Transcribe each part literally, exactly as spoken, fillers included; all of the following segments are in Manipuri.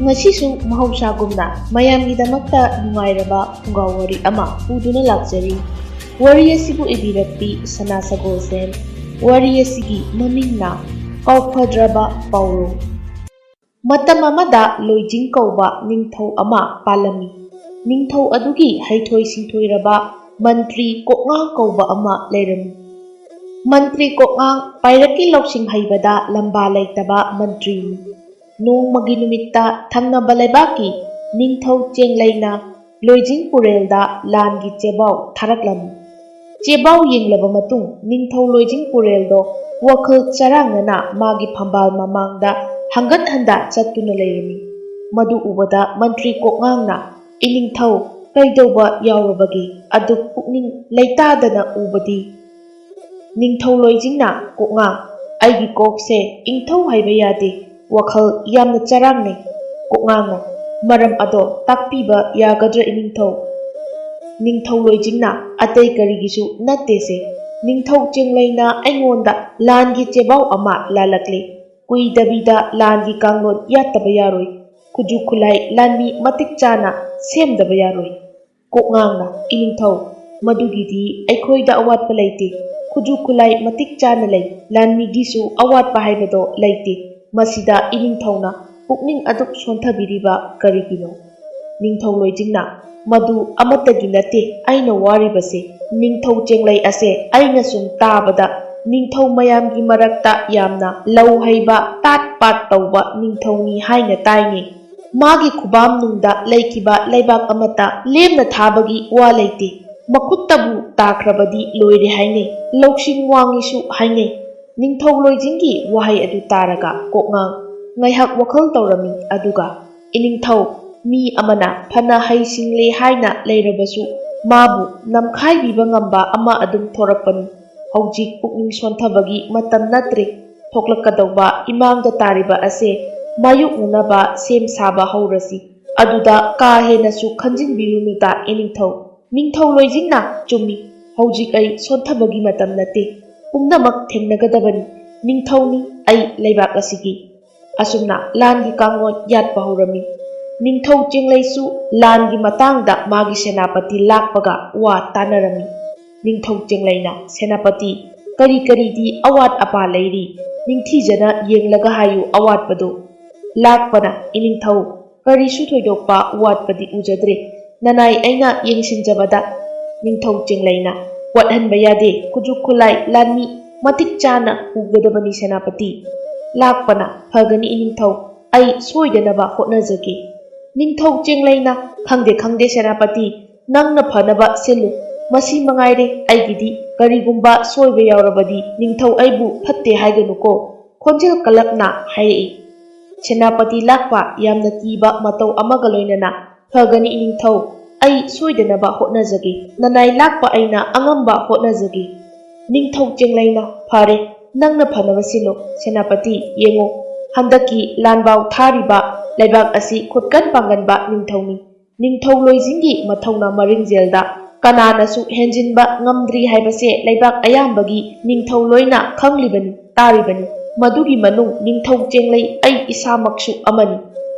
ꯉꯁꯤꯁꯨ ꯃꯍꯧꯁꯥꯒꯨꯝꯅ ꯃꯌꯥꯝꯒꯤꯗꯃꯛꯇ ꯅꯨꯡꯉꯥꯏꯔꯕ ꯐꯨꯡꯒꯥ ꯋꯥꯔꯤ ꯑꯃ ꯄꯨꯗꯨꯅ ꯂꯥꯛꯆꯔꯤ꯫ ꯋꯥꯔꯤ ꯑꯁꯤꯕꯨ ꯏꯕꯤꯔꯛꯄꯤ ꯁꯅꯥ ꯁꯒꯣꯜꯁꯦꯝ꯫ ꯋꯥꯔꯤ ꯑꯁꯤꯒꯤ ꯃꯃꯤꯡꯅ ꯀꯥꯎꯐꯗ꯭ꯔꯕ ꯄꯥꯎꯔꯧ꯫ ꯃꯇꯝ ꯑꯃꯗ ꯂꯣꯏꯖꯤꯡ ꯀꯧꯕ ꯅꯤꯡꯊꯧ ꯑꯃ ꯄꯥꯜꯂꯝꯃꯤ꯫ ꯅꯤꯡꯊꯧ ꯑꯗꯨꯒꯤ ꯍꯩꯊꯣꯏ ꯁꯤꯡꯊꯣꯏꯔꯕ ꯃꯟꯇ꯭ꯔꯤ ꯀꯣꯛꯉꯥꯡ ꯀꯧꯕ ꯑꯃ ꯂꯩꯔꯝꯃꯤ꯫ ꯃꯟꯇ꯭ꯔꯤ ꯀꯣꯛꯉꯥꯡ ꯄꯥꯏꯔꯛꯀꯤ ꯂꯧꯁꯤꯡ ꯍꯩꯕꯗ ꯂꯝꯕꯥ ꯂꯩꯇꯕ ꯃꯟꯇ꯭ꯔꯤꯅꯤ꯫ ꯅꯣꯡꯃꯒꯤ ꯅꯨꯃꯤꯠꯇ ꯊꯪꯅꯕ ꯂꯩꯕꯥꯛꯀꯤ ꯅꯤꯡꯊꯧ ꯆꯦꯡꯂꯩꯅ ꯂꯣꯏꯖꯤꯡ ꯄꯨꯔꯦꯜꯗ ꯂꯥꯟꯒꯤ ꯆꯦꯕꯥꯎ ꯊꯥꯔꯛꯂꯝꯃꯤ꯫ ꯆꯦꯕꯥꯎ ꯌꯦꯡꯂꯕ ꯃꯇꯨꯡ ꯅꯤꯡꯊꯧ ꯂꯣꯏꯖꯤꯡ ꯄꯨꯔꯦꯜꯗꯣ ꯋꯥꯈꯜ ꯆꯔꯥꯡꯅꯅ ꯃꯥꯒꯤ ꯐꯝꯕꯥꯜ ꯃꯃꯥꯡꯗ ꯍꯪꯒꯠ ꯍꯟꯗ ꯆꯠꯇꯨꯅ ꯂꯩꯔꯝꯃꯤ꯫ ꯃꯗꯨ ꯎꯕꯗ ꯃꯟꯇ꯭ꯔꯤ ꯀꯣꯛꯉꯥꯡꯅ, "ꯏꯅꯤꯡꯊꯧ, ꯀꯩꯗꯧꯕ ꯌꯥꯎꯔꯕꯒꯦ? ꯑꯗꯨꯛ ꯄꯨꯛꯅꯤꯡ ꯂꯩꯇꯥꯗꯅ ꯎꯕꯗꯤ?" ꯅꯤꯡꯊꯧ ꯂꯣꯏꯖꯤꯡꯅ ꯀꯣꯛꯉꯥꯡ, "ꯑꯩꯒꯤ ꯀꯣꯛꯁꯦ ꯏꯪꯊꯧ ꯍꯥꯏꯕ ꯌꯥꯗꯦ꯫ ꯋꯥꯈꯜ ꯌꯥꯝꯅ ꯆꯔꯥꯡꯅꯩ꯫" ꯀꯣꯛꯉꯥꯡꯅ, "ꯃꯔꯝ ꯑꯗꯣ ꯇꯥꯛꯄꯤꯕ ꯌꯥꯒꯗ꯭ꯔꯥ ꯏꯅꯤꯡꯊꯧ?" ꯅꯤꯡꯊꯧ ꯂꯣꯏꯖꯤꯡꯅ, "ꯑꯇꯩ ꯀꯔꯤꯒꯤꯁꯨ ꯅꯠꯇꯦꯁꯦ꯫ ꯅꯤꯡꯊꯧ ꯆꯦꯡꯂꯩꯅ ꯑꯩꯉꯣꯟꯗ ꯂꯥꯟꯒꯤ ꯆꯦꯕꯥꯎ ꯑꯃ ꯂꯥꯜꯂꯛꯂꯦ꯫ ꯀꯨꯏꯗꯕꯤꯗ ꯂꯥꯟꯒꯤ ꯀꯥꯡꯂꯣꯟ ꯌꯥꯠꯇꯕ ꯌꯥꯔꯣꯏ꯫ ꯈꯨꯠꯁꯨ ꯈꯨꯠꯂꯥꯏ ꯂꯥꯟꯃꯤ ꯃꯇꯤꯛ ꯆꯥꯅ ꯁꯦꯝꯗꯕ ꯌꯥꯔꯣꯏ꯫" ꯀꯣꯛꯉꯥꯡꯅ, "ꯏꯅꯤꯡꯊꯧ, ꯃꯗꯨꯒꯤꯗꯤ ꯑꯩꯈꯣꯏꯗ ꯑꯋꯥꯠꯄ ꯂꯩꯇꯦ꯫ ꯈꯨꯠꯁꯨ ꯈꯨꯠꯂꯥꯏ ꯃꯇꯤꯛ ꯆꯥꯅ ꯂꯩ꯫ ꯂꯥꯟꯃꯤꯒꯤꯁꯨ ꯑꯋꯥꯠꯄ ꯍꯥꯏꯕꯗꯣ ꯂꯩꯇꯦ꯫ ꯃꯁꯤꯗ ꯏꯅꯤꯡꯊꯧꯅ ꯄꯨꯛꯅꯤꯡ ꯑꯗꯨꯛ ꯁꯣꯟꯊꯕꯤꯔꯤꯕ ꯀꯔꯤꯒꯤꯅꯣ?" ꯅꯤꯡꯊꯧ ꯂꯣꯏꯖꯤꯡꯅ, "ꯃꯗꯨ ꯑꯃꯠꯇꯒꯤ ꯅꯠꯇꯦ ꯑꯩꯅ ꯋꯥꯔꯤꯕꯁꯦ꯫ ꯅꯤꯡꯊꯧ ꯆꯦꯡꯂꯩ ꯑꯁꯦ ꯑꯩꯅ ꯁꯨꯝ ꯇꯥꯕꯗ ꯅꯤꯡꯊꯧ ꯃꯌꯥꯝꯒꯤ ꯃꯔꯛꯇ ꯌꯥꯝꯅ ꯂꯧ ꯍꯩꯕ, ꯇꯥꯠ ꯄꯥꯠ ꯇꯧꯕ ꯅꯤꯡꯊꯧꯅꯤ ꯍꯥꯏꯅ ꯇꯥꯏꯅꯦ꯫ ꯃꯥꯒꯤ ꯈꯨꯕꯥꯝꯅꯨꯡꯗ ꯂꯩꯈꯤꯕ ꯂꯩꯕꯥꯛ ꯑꯃꯠꯇ ꯂꯦꯝꯅ ꯊꯥꯕꯒꯤ ꯋꯥ ꯂꯩꯇꯦ꯫ ꯃꯈꯨꯠꯇꯕꯨ ꯇꯥꯈ꯭ꯔꯕꯗꯤ ꯂꯣꯏꯔꯦ ꯍꯥꯏꯅꯩ꯫ ꯂꯧꯁꯤꯡ ꯋꯥꯡꯉꯤꯁꯨ ꯍꯥꯏꯅꯩ꯫" ꯅꯤꯡꯊꯧ ꯂꯣꯏꯖꯤꯡꯒꯤ ꯋꯥꯍꯩ ꯑꯗꯨ ꯇꯥꯔꯒ ꯀꯣꯛꯉꯥꯡ ꯉꯥꯏꯍꯥꯛ ꯋꯥꯈꯜ ꯇꯧꯔꯝꯃꯤ꯫ ꯑꯗꯨꯒ, "ꯏꯅꯤꯡꯊꯧ, ꯃꯤ ꯑꯃꯅ ꯐꯅ ꯍꯩ ꯁꯤꯡꯂꯦ ꯍꯥꯏꯅ ꯂꯩꯔꯕꯁꯨ ꯃꯥꯕꯨ ꯅꯝꯈꯥꯏꯕꯤꯕ ꯉꯝꯕ ꯑꯃ ꯑꯗꯨꯝ ꯊꯣꯔꯛꯄꯅꯤ꯫ ꯍꯧꯖꯤꯛ ꯄꯨꯛꯅꯤꯡ ꯁꯣꯟꯊꯕꯒꯤ ꯃꯇꯝ ꯅꯠꯇ꯭ꯔꯦ꯫ ꯊꯣꯛꯂꯛꯀꯗꯧꯕ ꯏꯃꯥꯡꯗ ꯇꯥꯔꯤꯕ ꯑꯁꯦ ꯃꯥꯌꯣꯛꯅꯅꯕ ꯁꯦꯝ ꯁꯥꯕ ꯍꯧꯔꯁꯤ꯫ ꯑꯗꯨꯗ ꯀꯥ ꯍꯦꯟꯅꯁꯨ ꯈꯟꯖꯤꯟꯕꯤꯔꯨꯅꯨꯗ ꯏꯅꯤꯡꯊꯧ꯫" ꯅꯤꯡꯊꯧ ꯂꯣꯏꯖꯤꯡꯅ, "ꯆꯨꯝꯃꯤ, ꯍꯧꯖꯤꯛ ꯑꯩ ꯁꯣꯟꯊꯕꯒꯤ ꯃꯇꯝ ꯅꯠꯇꯦ꯫ ꯄꯨꯝꯅꯃꯛ ꯊꯦꯡꯅꯒꯗꯕꯅꯤ꯫ ꯅꯤꯡꯊꯧꯅꯤ ꯑꯩ ꯂꯩꯕꯥꯛ ꯑꯁꯤꯒꯤ꯫" ꯑꯁꯨꯝꯅ ꯂꯥꯟꯒꯤ ꯀꯥꯡꯂꯣꯟ ꯌꯥꯠꯄ ꯍꯧꯔꯝꯃꯤ꯫ ꯅꯤꯡꯊꯧ ꯆꯦꯡꯂꯩꯁꯨ ꯂꯥꯟꯒꯤ ꯃꯇꯥꯡꯗ ꯃꯥꯒꯤ ꯁꯦꯅꯥꯄꯇꯤ ꯂꯥꯛꯄꯒ ꯋꯥ ꯇꯥꯅꯔꯝꯃꯤ꯫ ꯅꯤꯡꯊꯧ ꯆꯦꯡꯂꯩꯅ ꯁꯦꯅꯥꯄꯇꯤ, "ꯀꯔꯤ ꯀꯔꯤꯗꯤ ꯑꯋꯥꯠ ꯑꯄꯥ ꯂꯩꯔꯤ? ꯅꯤꯡꯊꯤꯖꯅ ꯌꯦꯡꯂꯒ ꯍꯥꯏꯌꯨ ꯑꯋꯥꯠꯄꯗꯨ꯫" ꯂꯥꯛꯄꯅ, "ꯏꯅꯤꯡꯊꯧ, ꯀꯔꯤꯁꯨ ꯊꯣꯏꯗꯣꯛꯄ ꯋꯥꯠꯄꯗꯤ ꯎꯖꯗ꯭ꯔꯦ꯫ ꯅꯅꯥꯏ ꯑꯩꯅ ꯌꯦꯡꯁꯤꯟꯖꯕꯗ꯫" ꯅꯤꯡꯊꯧ ꯆꯦꯡꯂꯩꯅ, "ꯋꯥꯠꯍꯟꯕ ꯌꯥꯗꯦ꯫ ꯈꯨꯠꯁꯨ ꯈꯨꯠꯂꯥꯏ ꯂꯥꯟꯃꯤ ꯃꯇꯤꯛ ꯆꯥꯅ ꯄꯨꯒꯗꯕꯅꯤ ꯁꯦꯅꯥꯄꯇꯤ꯫" ꯂꯥꯛꯄꯅ, "ꯐꯒꯅꯤ ꯏꯅꯤꯡꯊꯧ, ꯑꯩ ꯁꯣꯏꯗꯅꯕ ꯍꯣꯠꯅꯖꯒꯦ꯫" ꯅꯤꯡꯊꯧ ꯆꯦꯡꯂꯩꯅ, "ꯈꯪꯗꯦ ꯈꯪꯗꯦ ꯁꯦꯅꯥꯄꯇꯤ, ꯅꯪꯅ ꯐꯅꯕ ꯁꯤꯜꯂꯨ꯫ ꯃꯁꯤ ꯃꯉꯥꯏꯔꯦ ꯑꯩꯒꯤꯗꯤ꯫ ꯀꯔꯤꯒꯨꯝꯕ ꯁꯣꯏꯕ ꯌꯥꯎꯔꯕꯗꯤ ꯅꯤꯡꯊꯧ ꯑꯩꯕꯨ ꯐꯠꯇꯦ ꯍꯥꯏꯒꯅꯨꯀꯣ꯫" ꯈꯣꯟꯖꯦꯜ ꯀꯜꯂꯞꯅ ꯍꯥꯏꯔꯛꯏ꯫ ꯁꯦꯅꯥꯄꯇꯤ ꯂꯥꯛꯄ ꯌꯥꯝꯅ ꯀꯤꯕ ꯃꯇꯧ ꯑꯃꯒ ꯂꯣꯏꯅꯅ, "ꯐꯒꯅꯤ ꯏꯅꯤꯡꯊꯧ, ꯑꯩ ꯁꯣꯏꯗꯅꯕ ꯍꯣꯠꯅꯖꯒꯦ꯫ ꯅꯅꯥꯏ ꯂꯥꯛꯄ ꯑꯩꯅ ꯑꯉꯝꯕ ꯍꯣꯠꯅꯖꯒꯦ꯫" ꯅꯤꯡꯊꯧ ꯆꯦꯡꯂꯩꯅ, "ꯐꯔꯦ, ꯅꯪꯅ ꯐꯅꯕ ꯁꯤꯜꯂꯣ꯫ ꯁꯦꯅꯥꯄꯇꯤ, ꯌꯦꯡꯉꯣ, ꯍꯟꯗꯛꯀꯤ ꯂꯥꯟꯕꯥꯎ ꯊꯥꯔꯤꯕ ꯂꯩꯕꯥꯛ ꯑꯁꯤ ꯈꯨꯠꯀꯟ ꯄꯥꯡꯒꯟꯕ ꯅꯤꯡꯊꯧꯅꯤ꯫ ꯅꯤꯡꯊꯧ ꯂꯣꯏꯖꯤꯡꯒꯤ ꯃꯊꯧꯅꯥ ꯃꯔꯤꯡꯖꯦꯜꯗ ꯀꯅꯥꯅꯁꯨ ꯍꯦꯟꯖꯤꯟꯕ ꯉꯝꯗ꯭ꯔꯤ ꯍꯥꯏꯕꯁꯦ ꯂꯩꯕꯥꯛ ꯑꯌꯥꯝꯕꯒꯤ ꯅꯤꯡꯊꯧ ꯂꯣꯏꯅ ꯈꯪꯂꯤꯕꯅꯤ, ꯇꯥꯔꯤꯕꯅꯤ꯫ ꯃꯗꯨꯒꯤ ꯃꯅꯨꯡ ꯅꯤꯡꯊꯧ ꯆꯦꯡꯂꯩ ꯑꯩ ꯏꯁꯥꯃꯛꯁꯨ ꯑꯃꯅꯤ꯫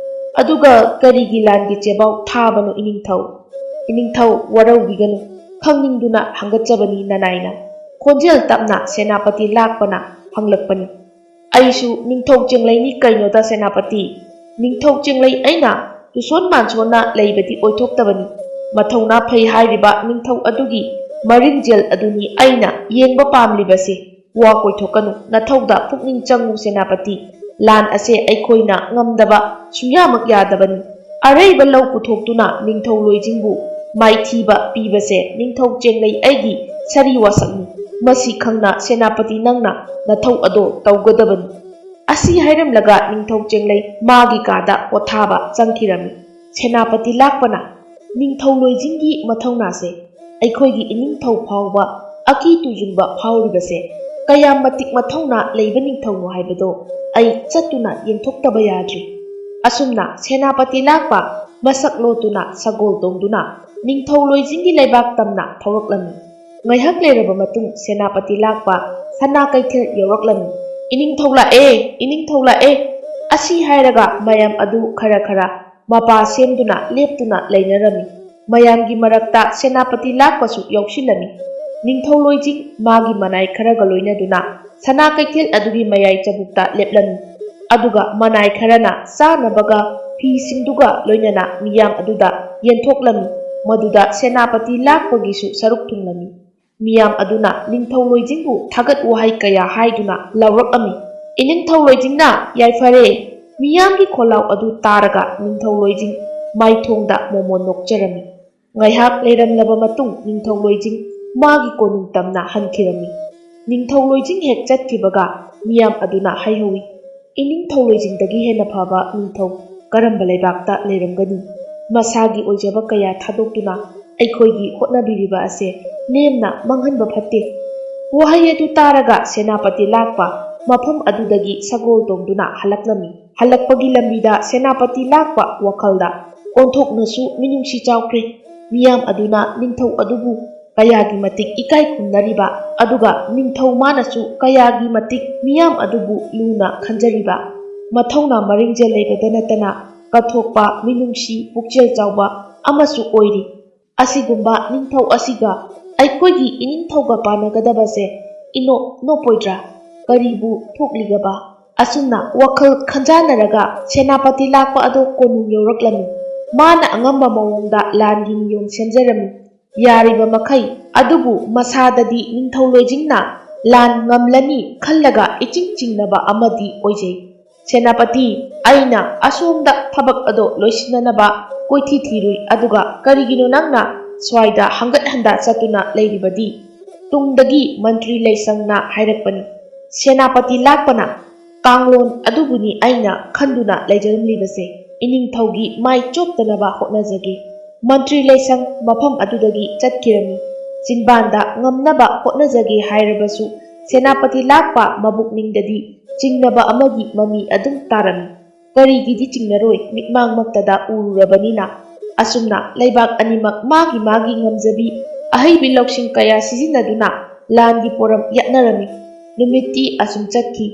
ꯑꯗꯨꯒ ꯀꯔꯤꯒꯤ ꯂꯥꯟꯒꯤ ꯆꯦꯕꯥꯎ ꯊꯥꯕꯅꯣ ꯏꯅꯤꯡꯊꯧ? ꯏꯅꯤꯡꯊꯧ ꯋꯥꯔꯧꯕꯤꯒꯅꯨ, ꯈꯪꯅꯤꯡꯗꯨꯅ ꯍꯪꯒꯠꯆꯕꯅꯤ ꯅꯅꯥꯏꯅ꯫" ꯈꯣꯟꯖꯦꯜ ꯇꯞꯅ ꯁꯦꯅꯥꯄꯇꯤ ꯂꯥꯛꯄꯅ ꯍꯪꯂꯛꯄꯅꯤ꯫ "ꯑꯩꯁꯨ ꯅꯤꯡꯊꯧ ꯆꯦꯡꯂꯩꯅꯤ ꯀꯩꯅꯣꯗ ꯁꯦꯅꯥꯄꯇꯤ꯫ ꯅꯤꯡꯊꯧ ꯆꯦꯡꯂꯩ ꯑꯩꯅ ꯇꯨꯁꯣꯟ ꯃꯥꯟꯁꯣꯟꯅ ꯂꯩꯕꯗꯤ ꯑꯣꯏꯊꯣꯛꯇꯕꯅꯤ꯫ ꯃꯊꯧꯅꯥ ꯐꯩ ꯍꯥꯏꯔꯤꯕ ꯅꯤꯡꯊꯧ ꯑꯗꯨꯒꯤ ꯃꯔꯤꯡꯖꯦꯜ ꯑꯗꯨꯅꯤ ꯑꯩꯅ ꯌꯦꯡꯕ ꯄꯥꯝꯂꯤꯕꯁꯦ꯫ ꯋꯥ ꯀꯣꯏꯊꯣꯛꯀꯅꯨ, ꯅꯊꯧꯗ ꯄꯨꯛꯅꯤꯡ ꯆꯪꯉꯨ ꯁꯦꯅꯥꯄꯇꯤ꯫ ꯂꯥꯟ ꯑꯁꯦ ꯑꯩꯈꯣꯏꯅ ꯉꯝꯗꯕ ꯁꯨꯡꯌꯥꯃꯛ ꯌꯥꯗꯕꯅꯤ꯫ ꯑꯔꯩꯕ ꯂꯧ ꯄꯨꯊꯣꯛꯇꯨꯅ ꯅꯤꯡꯊꯧ ꯂꯣꯏꯖꯤꯡꯕꯨ ꯃꯥꯏꯊꯤꯕ ꯄꯤꯕꯁꯦ ꯅꯤꯡꯊꯧ ꯆꯦꯡꯂꯩ ꯑꯩꯒꯤ ꯁꯔꯤ ꯋꯥꯁꯛꯅꯤ꯫ ꯃꯁꯤ ꯈꯪꯅ ꯁꯦꯅꯥꯄꯇꯤ ꯅꯪꯅ ꯅꯊꯧ ꯑꯗꯣ ꯇꯧꯒꯗꯕꯅꯤ꯫" ꯑꯁꯤ ꯍꯥꯏꯔꯝꯂꯒ ꯅꯤꯡꯊꯧ ꯆꯦꯡꯂꯩ ꯃꯥꯒꯤ ꯀꯥꯗ ꯄꯣꯊꯥꯕ ꯆꯪꯈꯤꯔꯝꯃꯤ꯫ ꯁꯦꯅꯥꯄꯇꯤ ꯂꯥꯛꯄꯅ, "ꯅꯤꯡꯊꯧ ꯂꯣꯏꯖꯤꯡꯒꯤ ꯃꯊꯧꯅꯥꯁꯦ ꯑꯩꯈꯣꯏꯒꯤ ꯏꯅꯤꯡꯊꯧ ꯐꯥꯎꯕ ꯑꯀꯤ ꯇꯨꯖꯨꯡꯕ ꯐꯥꯎꯔꯤꯕꯁꯦ ꯀꯌꯥꯝ ꯃꯇꯤꯛ ꯃꯊꯧꯅꯥ ꯂꯩꯕ ꯅꯤꯡꯊꯧꯅꯣ ꯍꯥꯏꯕꯗꯣ ꯑꯩ ꯆꯠꯇꯨꯅ ꯌꯦꯡꯊꯣꯛꯇꯕ ꯌꯥꯗ꯭ꯔꯤ꯫" ꯑꯁꯨꯝꯅ ꯁꯦꯅꯥꯄꯇꯤ ꯂꯥꯛꯄ ꯃꯁꯛ ꯂꯣꯠꯇꯨꯅ ꯁꯒꯣꯜ ꯇꯣꯡꯗꯨꯅ ꯅꯤꯡꯊꯧ ꯂꯣꯏꯖꯤꯡꯒꯤ ꯂꯩꯕꯥꯛ ꯇꯝꯅ ꯊꯧꯔꯛꯂꯝꯃꯤ꯫ ꯉꯥꯏꯍꯥꯛ ꯂꯩꯔꯕ ꯃꯇꯨꯡ ꯁꯦꯅꯥꯄꯇꯤ ꯂꯥꯛꯄ ꯁꯅꯥ ꯀꯩꯊꯦꯜ ꯌꯧꯔꯛꯂꯝꯃꯤ꯫ "ꯏꯅꯤꯡꯊꯧ ꯂꯥꯛꯑꯦ! ꯏꯅꯤꯡꯊꯧ ꯂꯥꯛꯑꯦ!" ꯑꯁꯤ ꯍꯥꯏꯔꯒ ꯃꯌꯥꯝ ꯑꯗꯨ ꯈꯔ ꯈꯔ ꯃꯄꯥ ꯁꯦꯝꯗꯨꯅ ꯂꯦꯞꯇꯨꯅ ꯂꯩꯅꯔꯝꯃꯤ꯫ ꯃꯌꯥꯝꯒꯤ ꯃꯔꯛꯇ ꯁꯦꯅꯥꯄꯇꯤ ꯂꯥꯛꯄꯁꯨ ꯌꯥꯎꯁꯤꯜꯂꯝꯃꯤ꯫ ꯅꯤꯡꯊꯧ ꯂꯣꯏꯖꯤꯡ ꯃꯥꯒꯤ ꯃꯅꯥꯏ ꯈꯔꯒ ꯂꯣꯏꯅꯗꯨꯅ ꯁꯅꯥ ꯀꯩꯊꯦꯜ ꯑꯗꯨꯒꯤ ꯃꯌꯥꯏ ꯆꯕꯨꯛꯇ ꯂꯦꯞꯂꯝꯃꯤ꯫ ꯑꯗꯨꯒ ꯃꯅꯥꯏ ꯈꯔꯅ ꯆꯥꯅꯕꯒ ꯐꯤꯁꯤꯡꯗꯨꯒ ꯂꯣꯏꯅꯅ ꯃꯤꯌꯥꯝ ꯑꯗꯨꯗ ꯌꯦꯟꯊꯣꯛꯂꯝꯃꯤ꯫ ꯃꯗꯨꯗ ꯁꯦꯅꯥꯄꯇꯤ ꯂꯥꯛꯄꯒꯤꯁꯨ ꯁꯔꯨꯛ ꯊꯨꯡꯂꯝꯃꯤ꯫ ꯃꯤꯌꯥꯝ ꯑꯗꯨꯅ ꯅꯤꯡꯊꯧ ꯂꯣꯏꯖꯤꯡꯕꯨ ꯊꯥꯒꯠ ꯋꯥꯍꯩ ꯀꯌꯥ ꯍꯥꯏꯗꯨꯅ ꯂꯥꯎꯔꯛꯑꯝꯃꯤ꯫ "ꯏꯅꯤꯡꯊꯧ ꯂꯣꯏꯖꯤꯡꯅ ꯌꯥꯏꯐꯔꯦ!" ꯃꯤꯌꯥꯝꯒꯤ ꯈꯣꯜꯂꯥꯎ ꯑꯗꯨ ꯇꯥꯔꯒ ꯅꯤꯡꯊꯧ ꯂꯣꯏꯖꯤꯡ ꯃꯥꯏꯊꯣꯡꯗ ꯃꯣꯃꯣꯟ ꯅꯣꯛꯆꯔꯝꯃꯤ꯫ ꯉꯥꯏꯍꯥꯛ ꯂꯩꯔꯝꯂꯕ ꯃꯇꯨꯡ ꯅꯤꯡꯊꯧ ꯂꯣꯏꯖꯤꯡ ꯃꯥꯒꯤ ꯀꯣꯅꯨꯡ ꯇꯝꯅ ꯍꯟꯈꯤꯔꯝꯃꯤ꯫ ꯅꯤꯡꯊꯧ ꯂꯣꯏꯖꯤꯡ ꯍꯦꯛ ꯆꯠꯈꯤꯕꯒ ꯃꯤꯌꯥꯝ ꯑꯗꯨꯅ ꯍꯥꯏꯍꯧꯏ, "ꯏꯅꯤꯡꯊꯧ ꯂꯣꯏꯖꯤꯡꯗꯒꯤ ꯍꯦꯟꯅ ꯐꯕ ꯅꯤꯡꯊꯧ ꯀꯔꯝꯕ ꯂꯩꯕꯥꯛꯇ ꯂꯩꯔꯝꯒꯅꯤ? ꯃꯁꯥꯒꯤ ꯑꯣꯏꯖꯕ ꯀꯌꯥ ꯊꯥꯗꯣꯛꯇꯨꯅ ꯑꯩꯈꯣꯏꯒꯤ ꯍꯣꯠꯅꯕꯤꯔꯤꯕ ꯑꯁꯦ ꯂꯦꯝꯅ ꯃꯥꯡꯍꯟꯕ ꯐꯠꯇꯦ꯫" ꯋꯥꯍꯩ ꯑꯗꯨ ꯇꯥꯔꯒ ꯁꯦꯅꯥꯄꯇꯤ ꯂꯥꯛꯄ ꯃꯐꯝ ꯑꯗꯨꯗꯒꯤ ꯁꯒꯣꯜ ꯇꯣꯡꯗꯨꯅ ꯍꯜꯂꯛꯂꯝꯃꯤ꯫ ꯍꯜꯂꯛꯄꯒꯤ ꯂꯝꯕꯤꯗ ꯁꯦꯅꯥꯄꯇꯤ ꯂꯥꯛꯄ ꯋꯥꯈꯜꯗ ꯑꯣꯟꯊꯣꯛꯅꯁꯨ ꯃꯤꯅꯨꯡꯁꯤ ꯆꯥꯎꯈ꯭ꯔꯦ꯫ ꯃꯤꯌꯥꯝ ꯑꯗꯨꯅ ꯅꯤꯡꯊꯧ ꯑꯗꯨꯕꯨ ꯀꯌꯥꯒꯤ ꯃꯇꯤꯛ ꯏꯀꯥꯏ ꯈꯨꯝꯅꯔꯤꯕ, ꯑꯗꯨꯒ ꯅꯤꯡꯊꯧ ꯃꯥꯅꯁꯨ ꯀꯌꯥꯒꯤ ꯃꯇꯤꯛ ꯃꯤꯌꯥꯝ ꯑꯗꯨꯕꯨ ꯂꯨꯅ ꯈꯟꯖꯔꯤꯕ꯫ ꯃꯊꯧꯅꯥ ꯃꯔꯤꯡꯖꯦꯜ ꯂꯩꯕꯗ ꯅꯠꯇꯅ ꯀꯠꯊꯣꯛꯄ, ꯃꯤꯅꯨꯡꯁꯤ, ꯄꯨꯛꯆꯦꯜ ꯆꯥꯎꯕ ꯑꯃꯁꯨ ꯑꯣꯏꯔꯤ꯫ ꯑꯁꯤꯒꯨꯝꯕ ꯅꯤꯡꯊꯧ ꯑꯁꯤꯒ ꯑꯩꯈꯣꯏꯒꯤ ꯏꯅꯤꯡꯊꯧꯒ ꯄꯥꯟꯅꯒꯗꯕꯁꯦ ꯏꯅꯣꯞ ꯅꯣꯞꯄꯣꯏꯗ꯭ꯔꯥ? ꯀꯔꯤꯕꯨ ꯊꯣꯛꯂꯤꯒꯕ? ꯑꯁꯨꯝꯅ ꯋꯥꯈꯜ ꯈꯟꯖꯥꯟꯅꯔꯒ ꯁꯦꯅꯥꯄꯇꯤ ꯂꯥꯛꯄ ꯑꯗꯣ ꯀꯣꯅꯨꯡ ꯌꯧꯔꯛꯂꯝꯃꯤ꯫ ꯃꯥꯅ ꯑꯉꯝꯕ ꯃꯑꯣꯡꯗ ꯂꯥꯟꯒꯤ ꯅꯤꯌꯣꯝ ꯁꯦꯝꯖꯔꯝꯃꯤ꯫ ꯌꯥꯔꯤꯕ ꯃꯈꯩ ꯑꯗꯨꯕꯨ ꯃꯁꯥꯗꯗꯤ ꯅꯤꯡꯊꯧ ꯂꯣꯏꯖꯤꯡꯅ ꯂꯥꯟ ꯉꯝꯂꯅꯤ ꯈꯜꯂꯒ ꯏꯆꯤꯡ ꯆꯤꯡꯅꯕ ꯑꯃꯗꯤ ꯑꯣꯏꯖꯩ꯫ "ꯁꯦꯅꯥꯄꯇꯤ, ꯑꯩꯅ ꯑꯁꯣꯝꯗ ꯊꯕꯛ ꯑꯗꯣ ꯂꯣꯏꯁꯤꯟꯅꯅꯕ ꯀꯣꯏꯊꯤ ꯊꯤꯔꯨꯏ, ꯑꯗꯨꯒ ꯀꯔꯤꯒꯤꯅꯣ ꯅꯪꯅ ꯁ꯭ꯋꯥꯏꯗ ꯍꯪꯒꯠ ꯍꯟꯗ ꯆꯠꯇꯨꯅ ꯂꯩꯔꯤꯕꯗꯤ?" ꯇꯨꯡꯗꯒꯤ ꯃꯟꯇ꯭ꯔꯤ ꯂꯩꯁꯪꯅ ꯍꯥꯏꯔꯛꯄꯅꯤ꯫ ꯁꯦꯅꯥꯄꯇꯤ ꯂꯥꯛꯄꯅ, "ꯀꯥꯡꯂꯣꯟ ꯑꯗꯨꯕꯨꯅꯤ ꯑꯩꯅ ꯈꯟꯗꯨꯅ ꯂꯩꯖꯔꯝꯂꯤꯕꯁꯦ꯫ ꯏꯅꯤꯡꯊꯧꯒꯤ ꯃꯥꯏ ꯆꯣꯞꯇꯅꯕ ꯍꯣꯠꯅꯖꯒꯦ꯫" ꯃꯟꯇ꯭ꯔꯤ ꯂꯩꯁꯪ ꯃꯐꯝ ꯑꯗꯨꯗꯒꯤ ꯆꯠꯈꯤꯔꯝꯃꯤ꯫ ꯆꯤꯟꯕꯥꯟꯗ ꯉꯝꯅꯕ ꯍꯣꯠꯅꯖꯒꯦ ꯍꯥꯏꯔꯕꯁꯨ ꯁꯦꯅꯥꯄꯇꯤ ꯂꯥꯛꯄ ꯃꯕꯨꯛꯅꯤꯡꯗꯗꯤ ꯆꯤꯡꯅꯕ ꯑꯃꯒꯤ ꯃꯃꯤ ꯑꯗꯨꯝ ꯇꯥꯔꯝꯃꯤ꯫ ꯀꯔꯤꯒꯤꯗꯤ ꯆꯤꯡꯅꯔꯣꯏ, ꯃꯤꯠꯃꯥꯡꯃꯛꯇꯗ ꯎꯔꯨꯔꯕꯅꯤꯅ꯫ ꯑꯁꯨꯝꯅ ꯂꯩꯕꯥꯛ ꯑꯅꯤꯃꯛ ꯃꯥꯒꯤ ꯃꯥꯒꯤ ꯉꯝꯖꯕꯤ, ꯑꯍꯩꯕꯤ ꯂꯧꯁꯤꯡ ꯀꯌꯥ ꯁꯤꯖꯤꯟꯅꯗꯨꯅ ꯂꯥꯟꯒꯤ ꯄꯣꯔꯝ ꯌꯥꯠꯅꯔꯝꯃꯤ꯫ ꯅꯨꯃꯤꯠꯇꯤ ꯑꯁꯨꯝ ꯆꯠꯈꯤ꯫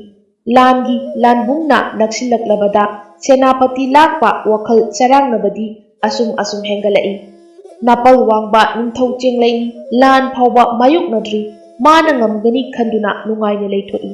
ꯂꯥꯟꯒꯤ ꯂꯥꯟꯕꯨꯡꯅ ꯅꯛꯁꯤꯜꯂꯛꯂꯕꯗ ꯁꯦꯅꯥꯄꯇꯤ ꯂꯥꯛꯄ ꯋꯥꯈꯜ ꯆꯔꯥꯡꯅꯕꯗꯤ ꯑꯁꯨꯝ ꯑꯁꯨꯝ ꯍꯦꯟꯒꯠꯂꯛꯏ꯫ ꯅꯥꯄꯜ ꯋꯥꯡꯕ ꯅꯤꯡꯊꯧ ꯆꯦꯡꯂꯩꯅꯤ, ꯂꯥꯟ ꯐꯥꯎꯕ ꯃꯥꯌꯣꯛꯅꯗ꯭ꯔꯤ, ꯃꯥꯅ ꯉꯝꯒꯅꯤ ꯈꯟꯗꯨꯅ ꯅꯨꯡꯉꯥꯏꯅ ꯂꯩꯊꯣꯛꯏ꯫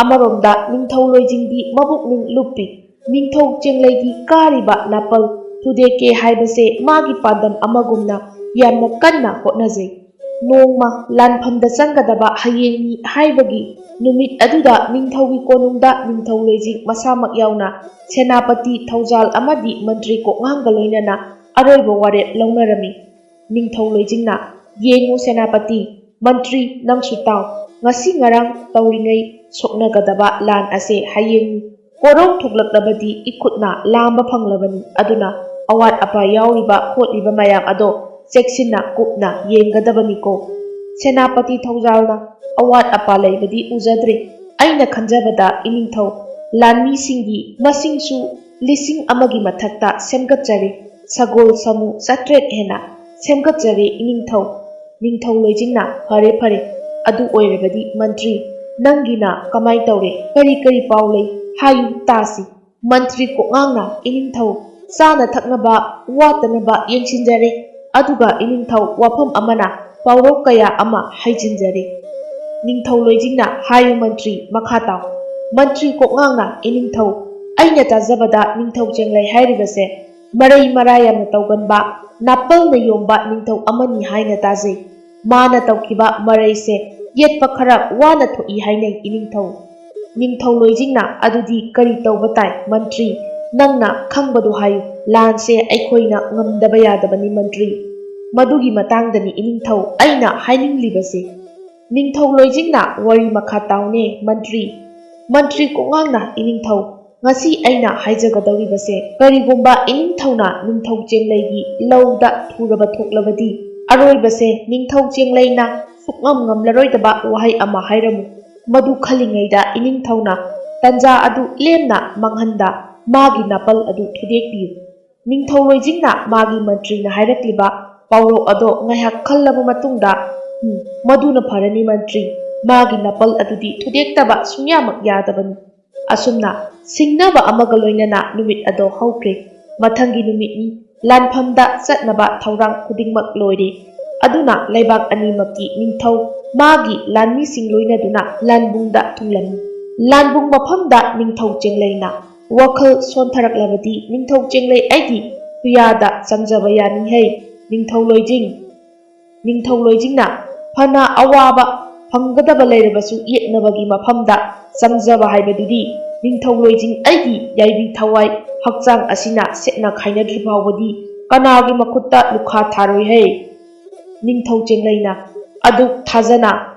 ꯑꯃꯔꯣꯝꯗ ꯅꯤꯡꯊꯧ ꯂꯣꯏꯖꯤꯡꯗꯤ ꯃꯕꯨꯛꯅꯤꯡ ꯂꯨꯞꯄꯤ꯫ ꯅꯤꯡꯊꯧ ꯆꯦꯡꯂꯩꯒꯤ ꯀꯥꯔꯤꯕ ꯅꯥꯄꯜ ꯊꯨꯗꯦꯛꯀꯦ ꯍꯥꯏꯕꯁꯦ ꯃꯥꯒꯤ ꯄꯥꯟꯗꯝ ꯑꯃꯒꯨꯝꯅ ꯌꯥꯝꯅ ꯀꯟꯅ ꯍꯣꯠꯅꯖꯩ꯫ ꯅꯣꯡꯃ ꯂꯥꯟꯐꯝꯗ ꯆꯪꯒꯗꯕ ꯍꯌꯦꯡꯅꯤ ꯍꯥꯏꯕꯒꯤ ꯅꯨꯃꯤꯠ ꯑꯗꯨꯗ ꯅꯤꯡꯊꯧꯒꯤ ꯀꯣꯅꯨꯡꯗ ꯅꯤꯡꯊꯧ ꯂꯣꯏꯖꯤꯡ ꯃꯁꯥꯃꯛ ꯌꯥꯎꯅ ꯁꯦꯅꯥꯄꯇꯤ ꯊꯧꯖꯥꯜ ꯑꯃꯗꯤ ꯃꯟꯇ꯭ꯔꯤ ꯀꯣꯛꯉꯥꯡꯒ ꯂꯣꯏꯅꯅ ꯑꯔꯣꯏꯕ ꯋꯥꯔꯦꯞ ꯂꯧꯅꯔꯝꯃꯤ꯫ ꯅꯤꯡꯊꯧ ꯂꯣꯏꯖꯤꯡꯅ, "ꯌꯦꯡꯉꯨ ꯁꯦꯅꯥꯄꯇꯤ, ꯃꯟꯇ꯭ꯔꯤ ꯅꯪꯁꯨ ꯇꯥꯎ, ꯉꯁꯤ ꯉꯔꯥꯡ ꯇꯧꯔꯤꯉꯩ ꯁꯣꯛꯅꯒꯗꯕ ꯂꯥꯟ ꯑꯁꯦ ꯍꯌꯦꯡꯅꯤ꯫ ꯀꯣꯔꯧ ꯊꯣꯛꯂꯛꯂꯕꯗꯤ ꯏꯈꯨꯠꯅ ꯂꯥꯝꯕ ꯐꯪꯂꯕꯅꯤ, ꯑꯗꯨꯅ ꯑꯋꯥꯠ ꯑꯄꯥ ꯌꯥꯎꯔꯤꯕ ꯈꯣꯠꯂꯤꯕ ꯃꯌꯥꯝ ꯑꯗꯣ ꯆꯦꯛꯁꯤꯟꯅ ꯀꯨꯞꯅ ꯌꯦꯡꯒꯗꯕꯅꯤꯀꯣ꯫" ꯁꯦꯅꯥꯄꯇꯤ ꯊꯧꯖꯥꯜꯅ, "ꯑꯋꯥꯠ ꯑꯄꯥ ꯂꯩꯕꯗꯤ ꯎꯖꯗ꯭ꯔꯦ꯫ ꯑꯩꯅ ꯈꯟꯖꯕꯗ ꯏꯅꯤꯡꯊꯧ ꯂꯥꯟꯃꯤꯁꯤꯡꯒꯤ ꯃꯁꯤꯡꯁꯨ ꯂꯤꯁꯤꯡ ꯑꯃꯒꯤ ꯃꯊꯛꯇ ꯁꯦꯝꯒꯠꯆꯔꯦ꯫ ꯁꯒꯣꯜ ꯁꯥꯃꯨ ꯆꯥꯇ꯭ꯔꯦꯠ ꯍꯦꯟꯅ ꯁꯦꯝꯒꯠꯆꯔꯦ ꯏꯅꯤꯡꯊꯧ꯫" ꯅꯤꯡꯊꯧ ꯂꯣꯏꯖꯤꯡꯅ, "ꯐꯔꯦ, ꯐꯔꯦ꯫ ꯑꯗꯨ ꯑꯣꯏꯔꯕꯗꯤ ꯃꯟꯇ꯭ꯔꯤ, ꯅꯪꯒꯤꯅ ꯀꯃꯥꯏ ꯇꯧꯔꯦ? ꯀꯔꯤ ꯀꯔꯤ ꯄꯥꯎ ꯂꯩ? ꯍꯥꯏꯌꯨ ꯇꯥꯁꯤ꯫" ꯃꯟꯇ꯭ꯔꯤ ꯀꯣꯛꯉꯥꯡꯅ, "ꯏꯅꯤꯡꯊꯧ, ꯆꯥꯅ ꯊꯛꯅꯕ ꯋꯥꯠꯇꯅꯕ ꯌꯦꯡꯁꯤꯟꯖꯔꯦ꯫ ꯑꯗꯨꯒ ꯏꯅꯤꯡꯊꯧ, ꯋꯥꯐꯝ ꯑꯃꯅ ꯄꯥꯎꯔꯧ ꯀꯌꯥ ꯑꯃ ꯍꯩꯖꯤꯟꯖꯔꯦ꯫" ꯅꯤꯡꯊꯧ ꯂꯣꯏꯖꯤꯡꯅ, "ꯍꯥꯏꯌꯨ ꯃꯟꯇ꯭ꯔꯤ, ꯃꯈꯥ ꯇꯥꯎ꯫ ꯃꯟꯇ꯭ꯔꯤ ꯀꯣꯛꯉꯥꯡꯅ, ꯏꯅꯤꯡꯊꯧ, ꯑꯩꯅ ꯇꯥꯖꯕꯗ ꯅꯤꯡꯊꯧ ꯆꯦꯡꯂꯩ ꯍꯥꯏꯔꯤꯕꯁꯦ ꯃꯔꯩ ꯃꯔꯥ ꯌꯥꯝꯅ ꯇꯧꯒꯟꯕ, ꯅꯥꯄꯜꯅ ꯌꯣꯝꯕ ꯅꯤꯡꯊꯧ ꯑꯃꯅꯤ ꯍꯥꯏꯅ ꯇꯥꯖꯩ꯫ ꯃꯥꯅ ꯇꯧꯈꯤꯕ ꯃꯔꯩꯁꯦ ꯌꯦꯠꯄ ꯈꯔ ꯋꯥꯅ ꯊꯣꯛꯏ ꯍꯥꯏꯅꯩ ꯏꯅꯤꯡꯊꯧ꯫" ꯅꯤꯡꯊꯧ ꯂꯣꯏꯖꯤꯡꯅ, "ꯑꯗꯨꯗꯤ ꯀꯔꯤ ꯇꯧꯕ ꯇꯥꯏ ꯃꯟꯇ꯭ꯔꯤ? ꯅꯪꯅ ꯈꯪꯕꯗꯨ ꯍꯥꯏꯌꯨ꯫ ꯂꯥꯟꯁꯦ ꯑꯩꯈꯣꯏꯅ ꯉꯝꯗꯕ ꯌꯥꯗꯕꯅꯤ ꯃꯟꯇ꯭ꯔꯤ꯫ ꯃꯗꯨꯒꯤ ꯃꯇꯥꯡꯗꯅꯤ ꯏꯅꯤꯡꯊꯧ ꯑꯩꯅ ꯍꯥꯏꯅꯤꯡꯂꯤꯕꯁꯦ꯫" ꯅꯤꯡꯊꯧ ꯂꯣꯏꯖꯤꯡꯅ, "ꯋꯥꯔꯤ ꯃꯈꯥ ꯇꯥꯎꯅꯦ ꯃꯟꯇ꯭ꯔꯤ꯫" ꯃꯟꯇ꯭ꯔꯤ ꯀꯣꯛꯉꯥꯡꯅ, "ꯏꯅꯤꯡꯊꯧ, ꯉꯁꯤ ꯑꯩꯅ ꯍꯥꯏꯖꯒꯗꯧꯔꯤꯕꯁꯦ ꯀꯔꯤꯒꯨꯝꯕ ꯏꯅꯤꯡꯊꯧꯅ ꯅꯤꯡꯊꯧ ꯆꯦꯡꯂꯩꯒꯤ ꯂꯧꯗ ꯊꯨꯔꯕ ꯊꯣꯛꯂꯕꯗꯤ, ꯑꯔꯣꯏꯕꯁꯦ ꯅꯤꯡꯊꯧ ꯆꯦꯡꯂꯩꯅ ꯁꯨꯛꯉꯝ ꯉꯝꯂꯔꯣꯏꯗꯕ ꯋꯥꯍꯩ ꯑꯃ ꯍꯥꯏꯔꯝꯃꯨ꯫ ꯃꯗꯨ ꯈꯜꯂꯤꯉꯩꯗ ꯏꯅꯤꯡꯊꯧꯅ ꯇꯟꯖꯥ ꯑꯗꯨ ꯂꯦꯝꯅ ꯃꯥꯡꯍꯟꯗ ꯃꯥꯒꯤ ꯅꯥꯄꯜ ꯑꯗꯨ ꯊꯨꯗꯦꯛꯄꯤꯌꯨ꯫" ꯅꯤꯡꯊꯧ ꯂꯣꯏꯖꯤꯡꯅ ꯃꯥꯒꯤ ꯃꯟꯇ꯭ꯔꯤꯅ ꯍꯥꯏꯔꯛꯂꯤꯕ ꯄꯥꯎꯔꯧ ꯑꯗꯣ ꯉꯥꯏꯍꯥꯛ ꯈꯜꯂꯕ ꯃꯇꯨꯡꯗ, "ꯎꯝ, ꯃꯗꯨꯅ ꯐꯔꯅꯤ ꯃꯟꯇ꯭ꯔꯤ꯫ ꯃꯥꯒꯤ ꯅꯥꯄꯜ ꯑꯗꯨꯗꯤ ꯊꯨꯗꯦꯛꯇꯕ ꯁꯨꯡꯌꯥꯃꯛ ꯌꯥꯗꯕꯅꯤ꯫ ꯑꯁꯨꯝꯅ ꯁꯤꯡꯅꯕ ꯑꯃꯒ ꯂꯣꯏꯅꯅ ꯅꯨꯃꯤꯠ ꯑꯗꯣ ꯍꯧꯈ꯭ꯔꯦ꯫ ꯃꯊꯪꯒꯤ ꯅꯨꯃꯤꯠꯅꯤ꯫ ꯂꯥꯟꯐꯝꯗ ꯆꯠꯅꯕ ꯊꯧꯔꯥꯡ ꯈꯨꯗꯤꯡꯃꯛ ꯂꯣꯏꯔꯦ꯫ ꯑꯗꯨꯅ ꯂꯩꯕꯥꯛ ꯑꯅꯤꯃꯛꯀꯤ ꯅꯤꯡꯊꯧ ꯃꯥꯒꯤ ꯂꯥꯟꯃꯤꯁꯤꯡ ꯂꯣꯏꯅꯗꯨꯅ ꯂꯥꯟꯕꯨꯡꯗ ꯊꯨꯡꯂꯝꯃꯤ꯫ ꯂꯥꯟꯕꯨꯡ ꯃꯐꯝꯗ ꯅꯤꯡꯊꯧ ꯆꯦꯡꯂꯩꯅ ꯋꯥꯈꯜ ꯁꯣꯟꯊꯔꯛꯂꯕꯗꯤ ꯅꯤꯡꯊꯧ ꯆꯦꯡꯂꯩ ꯑꯩꯒꯤ ꯈꯨꯌꯥꯗ ꯆꯪꯖꯕ ꯌꯥꯅꯤꯍꯩ꯫ ꯅꯤꯡꯊꯧ ꯂꯣꯏꯖꯤꯡ ꯅꯤꯡꯊꯧ ꯂꯣꯏꯖꯤꯡꯅ ꯐꯅ ꯑꯋꯥꯕ ꯐꯪꯒꯗꯕ ꯂꯩꯔꯕꯁꯨ ꯌꯦꯠꯅꯕꯒꯤ ꯃꯐꯝꯗ ꯆꯪꯖꯕ ꯍꯥꯏꯕꯗꯨꯗꯤ ꯅꯤꯡꯊꯧ ꯂꯣꯏꯖꯤꯡ ꯑꯩꯒꯤ ꯌꯥꯏꯕꯤ ꯊꯋꯥꯏ ꯍꯛꯆꯥꯡ ꯑꯁꯤꯅ ꯁꯦꯠꯅ ꯈꯥꯏꯅꯗ꯭ꯔꯤ ꯐꯥꯎꯕꯗꯤ ꯀꯅꯥꯒꯤ ꯃꯈꯨꯠꯇ ꯂꯨꯈꯥ ꯊꯥꯔꯣꯏꯍꯦ꯫ ꯅꯤꯡꯊꯧ ꯆꯦꯡꯂꯩꯅ ꯑꯗꯨꯛ ꯊꯥꯖꯅ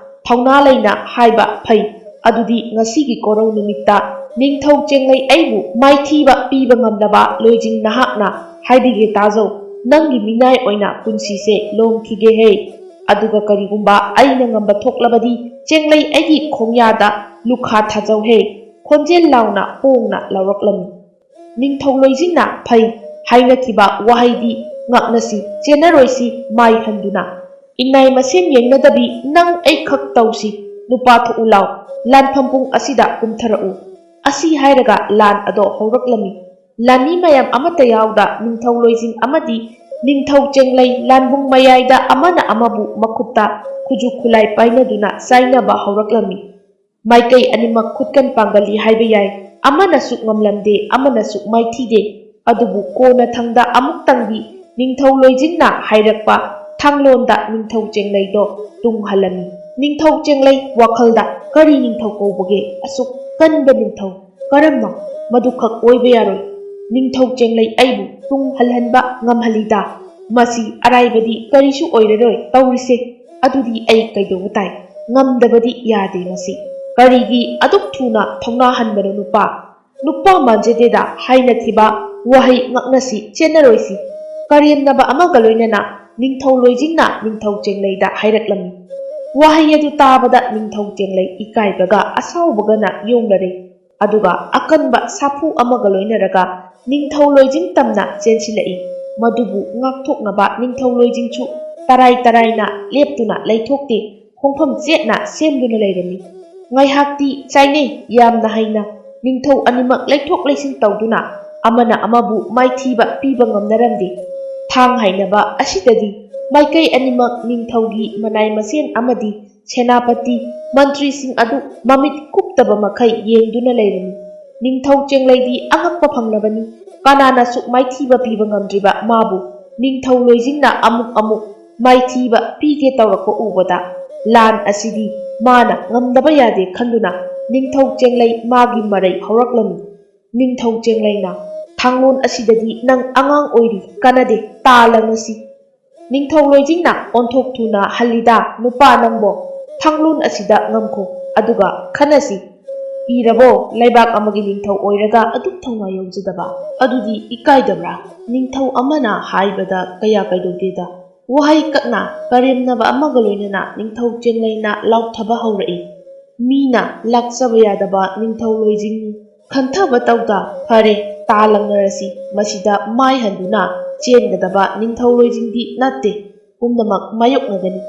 ꯊꯧꯅꯥ ꯂꯩꯅ ꯍꯥꯏꯕ ꯐꯩ꯫ ꯑꯗꯨꯗꯤ ꯉꯁꯤꯒꯤ ꯀꯣꯔꯧ ꯅꯨꯃꯤꯠꯇ ꯅꯤꯡꯊꯧ ꯆꯦꯡꯂꯩ ꯑꯩꯕꯨ ꯃꯥꯏꯊꯤꯕ ꯄꯤꯕ ꯉꯝꯂꯕ ꯂꯣꯏꯖꯤꯡ ꯅꯍꯥꯛꯅ ꯍꯥꯏꯕꯤꯒꯦ ꯇꯥꯖꯧ꯫ ꯅꯪꯒꯤ ꯃꯤꯅꯥꯏ ꯑꯣꯏꯅ ꯄꯨꯟꯁꯤꯁꯦ ꯂꯣꯝꯈꯤꯒꯦꯍꯦ꯫ ꯑꯗꯨꯒ ꯀꯔꯤꯒꯨꯝꯕ ꯑꯩꯅ ꯉꯝꯕ ꯊꯣꯛꯂꯕꯗꯤ ꯆꯦꯡꯂꯩ ꯑꯩꯒꯤ ꯈꯣꯡꯌꯥꯗ ꯂꯨꯈꯥ ꯊꯥꯖꯧꯍꯦ꯫ ꯈꯣꯟꯖꯦꯜ ꯂꯥꯎꯅ ꯄꯣꯡꯅ ꯂꯥꯎꯔꯛꯂꯝꯃꯤ꯫ ꯅꯤꯡꯊꯧ ꯂꯣꯏꯖꯤꯡꯅ ꯐꯩ ꯍꯥꯏꯅꯈꯤꯕ ꯋꯥꯍꯩꯗꯤ ꯉꯥꯛꯅꯁꯤ ꯆꯦꯟꯅꯔꯣꯏꯁꯤ ꯃꯥꯏ ꯍꯟꯗꯨꯅ꯫ ꯏꯅꯥꯏ ꯃꯁꯦꯟ ꯌꯦꯡꯅꯗꯕꯤ ꯅꯪ ꯑꯩꯈꯛ ꯇꯧꯁꯤ꯫ ꯅꯨꯄꯥ ꯊꯣꯛꯎ ꯂꯥꯎ꯫ ꯂꯥꯟꯐꯝ ꯄꯨꯡ ꯑꯁꯤꯗ ꯀꯨꯝꯊꯔꯛꯎ꯫ ꯑꯁꯤ ꯍꯥꯏꯔꯒ ꯂꯥꯟ ꯑꯗꯣ ꯍꯧꯔꯛꯂꯝꯃꯤ꯫ ꯂꯥꯟꯃꯤ ꯃꯌꯥꯝ ꯑꯃꯠꯇ ꯌꯥꯎꯗ ꯅꯤꯡꯊꯧ ꯂꯣꯏꯖꯤꯡ ꯑꯃꯗꯤ ꯅꯤꯡꯊꯧ ꯆꯦꯡꯂꯩ ꯂꯥꯟꯕꯨꯡ ꯃꯌꯥꯏꯗ ꯑꯃꯅ ꯑꯃꯕꯨ ꯃꯈꯨꯠꯇ ꯈꯨꯖꯨ ꯈꯨꯂꯥꯏ ꯄꯥꯏꯅꯗꯨꯅ ꯆꯥꯏꯅꯕ ꯍꯧꯔꯛꯂꯝꯃꯤ꯫ ꯃꯥꯏꯀꯩ ꯑꯅꯤꯃꯛ ꯈꯨꯠꯀꯟ ꯄꯥꯡꯒꯜꯂꯤ ꯍꯥꯏꯕ ꯌꯥꯏ꯫ ꯑꯃꯅꯁꯨ ꯉꯝꯂꯝꯗꯦ, ꯑꯃꯅꯁꯨ ꯃꯥꯏꯊꯤꯗꯦ꯫ ꯑꯗꯨꯕꯨ ꯀꯣꯟꯅꯊꯪꯗ ꯑꯃꯨꯛꯇꯪꯗꯤ ꯅꯤꯡꯊꯧ ꯂꯣꯏꯖꯤꯡꯅ ꯍꯥꯏꯔꯛꯄ ꯊꯥꯡꯂꯣꯟꯗ ꯅꯤꯡꯊꯧ ꯆꯦꯡꯂꯩꯗꯣ ꯇꯨꯡꯍꯜꯂꯝꯃꯤ꯫ ꯅꯤꯡꯊꯧ ꯆꯦꯡꯂꯩ ꯋꯥꯈꯜꯗ ꯀꯔꯤ ꯅꯤꯡꯊꯧ ꯀꯧꯕꯒꯦ? ꯑꯁꯨꯛ ꯀꯟꯕ ꯅꯤꯡꯊꯧ ꯀꯔꯝꯅ ꯃꯗꯨꯈꯛ ꯑꯣꯏꯕ ꯌꯥꯔꯣꯏ? ꯅꯤꯡꯊꯧ ꯆꯦꯡꯂꯩ ꯑꯩꯕꯨ ꯇꯨꯡ ꯍꯜꯍꯟꯕ ꯉꯝꯍꯜꯂꯤꯗ꯫ ꯃꯁꯤ ꯑꯔꯥꯏꯕꯗꯤ ꯀꯔꯤꯁꯨ ꯑꯣꯏꯔꯔꯣꯏ ꯇꯧꯔꯤꯁꯦ꯫ ꯑꯗꯨꯗꯤ ꯑꯩ ꯀꯩꯗꯧꯕ ꯇꯥꯏ? ꯉꯝꯗꯕꯗꯤ ꯌꯥꯗꯦ ꯃꯁꯤ꯫ ꯀꯔꯤꯒꯤ ꯑꯗꯨꯛ ꯊꯨꯅ ꯊꯧꯅꯥ ꯍꯟꯕꯅꯣ ꯅꯨꯄꯥ? ꯅꯨꯄꯥ ꯃꯥꯟꯖꯗꯦꯗ ꯍꯥꯏꯅꯈꯤꯕ ꯋꯥꯍꯩ ꯉꯛꯅꯁꯤ ꯆꯦꯟꯅꯔꯣꯏꯁꯤ꯫ ꯀꯔꯦꯝꯅꯕ ꯑꯃꯒ ꯂꯣꯏꯅꯅ ꯅꯤꯡꯊꯧ ꯂꯣꯏꯖꯤꯡꯅ ꯅꯤꯡꯊꯧ ꯆꯦꯡꯂꯩꯗ ꯍꯥꯏꯔꯛꯂꯝꯃꯤ꯫ ꯋꯥꯍꯩ ꯑꯗꯨ ꯇꯥꯕꯗ ꯅꯤꯡꯊꯧ ꯆꯦꯡꯂꯩ ꯏꯀꯥꯏꯕꯒ ꯑꯁꯥꯎꯕꯒꯅ ꯌꯣꯝꯂꯔꯦ꯫ ꯑꯗꯨꯒ ꯑꯀꯟꯕ ꯁꯥꯐꯨ ꯑꯃꯒ ꯂꯣꯏꯅꯔꯒ ꯅꯤꯡꯊꯧ ꯂꯣꯏꯖꯤꯡ ꯇꯝꯅ ꯆꯦꯟꯁꯤꯜꯂꯛꯏ꯫ ꯃꯗꯨꯕꯨ ꯉꯥꯛꯊꯣꯛꯅꯕ ꯅꯤꯡꯊꯧ ꯂꯣꯏꯖꯤꯡꯁꯨ ꯇꯔꯥꯏ ꯇꯔꯥꯏꯅ ꯂꯦꯞꯇꯨꯅ ꯂꯩꯊꯣꯛꯇꯦ꯫ ꯈꯣꯡꯐꯝ ꯆꯦꯠꯅ ꯁꯦꯝꯗꯨꯅ ꯂꯩꯔꯝꯃꯤ꯫ ꯉꯥꯏꯍꯥꯛꯇꯤ ꯆꯥꯏꯅꯩ, ꯌꯥꯝꯅ ꯍꯩꯅ ꯅꯤꯡꯊꯧ ꯑꯅꯤꯃꯛ ꯂꯩꯊꯣꯛ ꯂꯩꯁꯤꯟ ꯇꯧꯗꯨꯅ ꯑꯃꯅ ꯑꯃꯕꯨ ꯃꯥꯏꯊꯤꯕ ꯄꯤꯕ ꯉꯝꯅꯔꯝꯗꯦ꯫ ꯊꯥꯡ ꯍꯥꯏꯅꯕ ꯑꯁꯤꯗꯗꯤ ꯃꯥꯏꯀꯩ ꯑꯅꯤꯃꯛ ꯅꯤꯡꯊꯧꯒꯤ ꯃꯅꯥꯏ ꯃꯁꯦꯟ ꯑꯃꯗꯤ ꯁꯦꯅꯥꯄꯇꯤ, ꯃꯟꯇ꯭ꯔꯤꯁꯤꯡ ꯑꯗꯨ ꯃꯃꯤꯠ ꯀꯨꯞꯇꯕ ꯃꯈꯩ ꯌꯦꯡꯗꯨꯅ ꯂꯩꯔꯝꯃꯤ꯫ ꯅꯤꯡꯊꯧ ꯆꯦꯡꯂꯩꯗꯤ ꯑꯉꯛꯄ ꯐꯪꯂꯕꯅꯤ꯫ ꯀꯅꯥꯅꯁꯨ ꯃꯥꯏꯊꯤꯕ ꯄꯤꯕ ꯉꯝꯗ꯭ꯔꯤꯕ ꯃꯥꯕꯨ ꯅꯤꯡꯊꯧ ꯂꯣꯏꯖꯤꯡꯅ ꯑꯃꯨꯛ ꯑꯃꯨꯛ ꯃꯥꯏꯊꯤꯕ ꯄꯤꯒꯦ ꯇꯧꯔꯛꯄ ꯎꯕꯗ ꯂꯥꯟ ꯑꯁꯤꯗꯤ ꯃꯥꯅ ꯉꯝꯗꯕ ꯌꯥꯗꯦ ꯈꯟꯗꯨꯅ ꯅꯤꯡꯊꯧ ꯆꯦꯡꯂꯩ ꯃꯥꯒꯤ ꯃꯔꯩ ꯍꯧꯔꯛꯂꯝꯃꯤ꯫ ꯅꯤꯡꯊꯧ ꯆꯦꯡꯂꯩꯅ, "ꯊꯥꯡꯂꯣꯟ ꯑꯁꯤꯗꯗꯤ ꯅꯪ ꯑꯉꯥꯡ ꯑꯣꯏꯔꯤ, ꯀꯥꯟꯅꯗꯦ, ꯇꯥ ꯂꯪꯉꯁꯤ꯫" ꯅꯤꯡꯊꯧ ꯂꯣꯏꯖꯤꯡꯅ ꯑꯣꯟꯊꯣꯛ ꯊꯨꯅ ꯍꯜꯂꯤꯗ, "ꯅꯨꯄꯥ ꯅꯪꯕꯣ, ꯊꯥꯡꯂꯣꯟ ꯑꯁꯤꯗ ꯉꯝꯈꯣ, ꯑꯗꯨꯒ ꯈꯟꯅꯁꯤ꯫ ꯏꯔꯕꯣ, ꯂꯩꯕꯥꯛ ꯑꯃꯒꯤ ꯅꯤꯡꯊꯧ ꯑꯣꯏꯔꯒ ꯑꯗꯨꯛ ꯊꯧꯅꯥ ꯌꯥꯎꯖꯗꯕ? ꯑꯗꯨꯗꯤ ꯏꯀꯥꯏꯗꯕ꯭ꯔꯥ?" ꯅꯤꯡꯊꯧ ꯑꯃꯅ ꯍꯥꯏꯕꯗ ꯀꯌꯥ ꯀꯩꯗꯧꯗꯦꯗ꯫ ꯋꯥꯍꯩ ꯀꯛꯅ ꯀꯔꯦꯝꯅꯕ ꯑꯃꯒ ꯂꯣꯏꯅꯅ ꯅꯤꯡꯊꯧ ꯆꯦꯡꯂꯩꯅ ꯂꯥꯎꯊꯕ ꯍꯧꯔꯛꯏ꯫ ꯃꯤꯅ ꯂꯥꯛꯆꯕ ꯌꯥꯗꯕ ꯅꯤꯡꯊꯧ ꯂꯣꯏꯖꯤꯡ ꯈꯟꯊꯕ ꯇꯧꯗ, "ꯐꯔꯦ, ꯇꯥ ꯂꯪꯅꯔꯁꯤ, ꯃꯁꯤꯗ ꯃꯥꯏ ꯍꯟꯗꯨꯅ ꯆꯦꯟꯒꯗꯕ ꯅꯤꯡꯊꯧ ꯂꯣꯏꯖꯤꯡꯗꯤ ꯅꯠꯇꯦ, ꯄꯨꯝꯅꯃꯛ ꯃꯥꯌꯣꯛꯅꯒꯅꯤ꯫"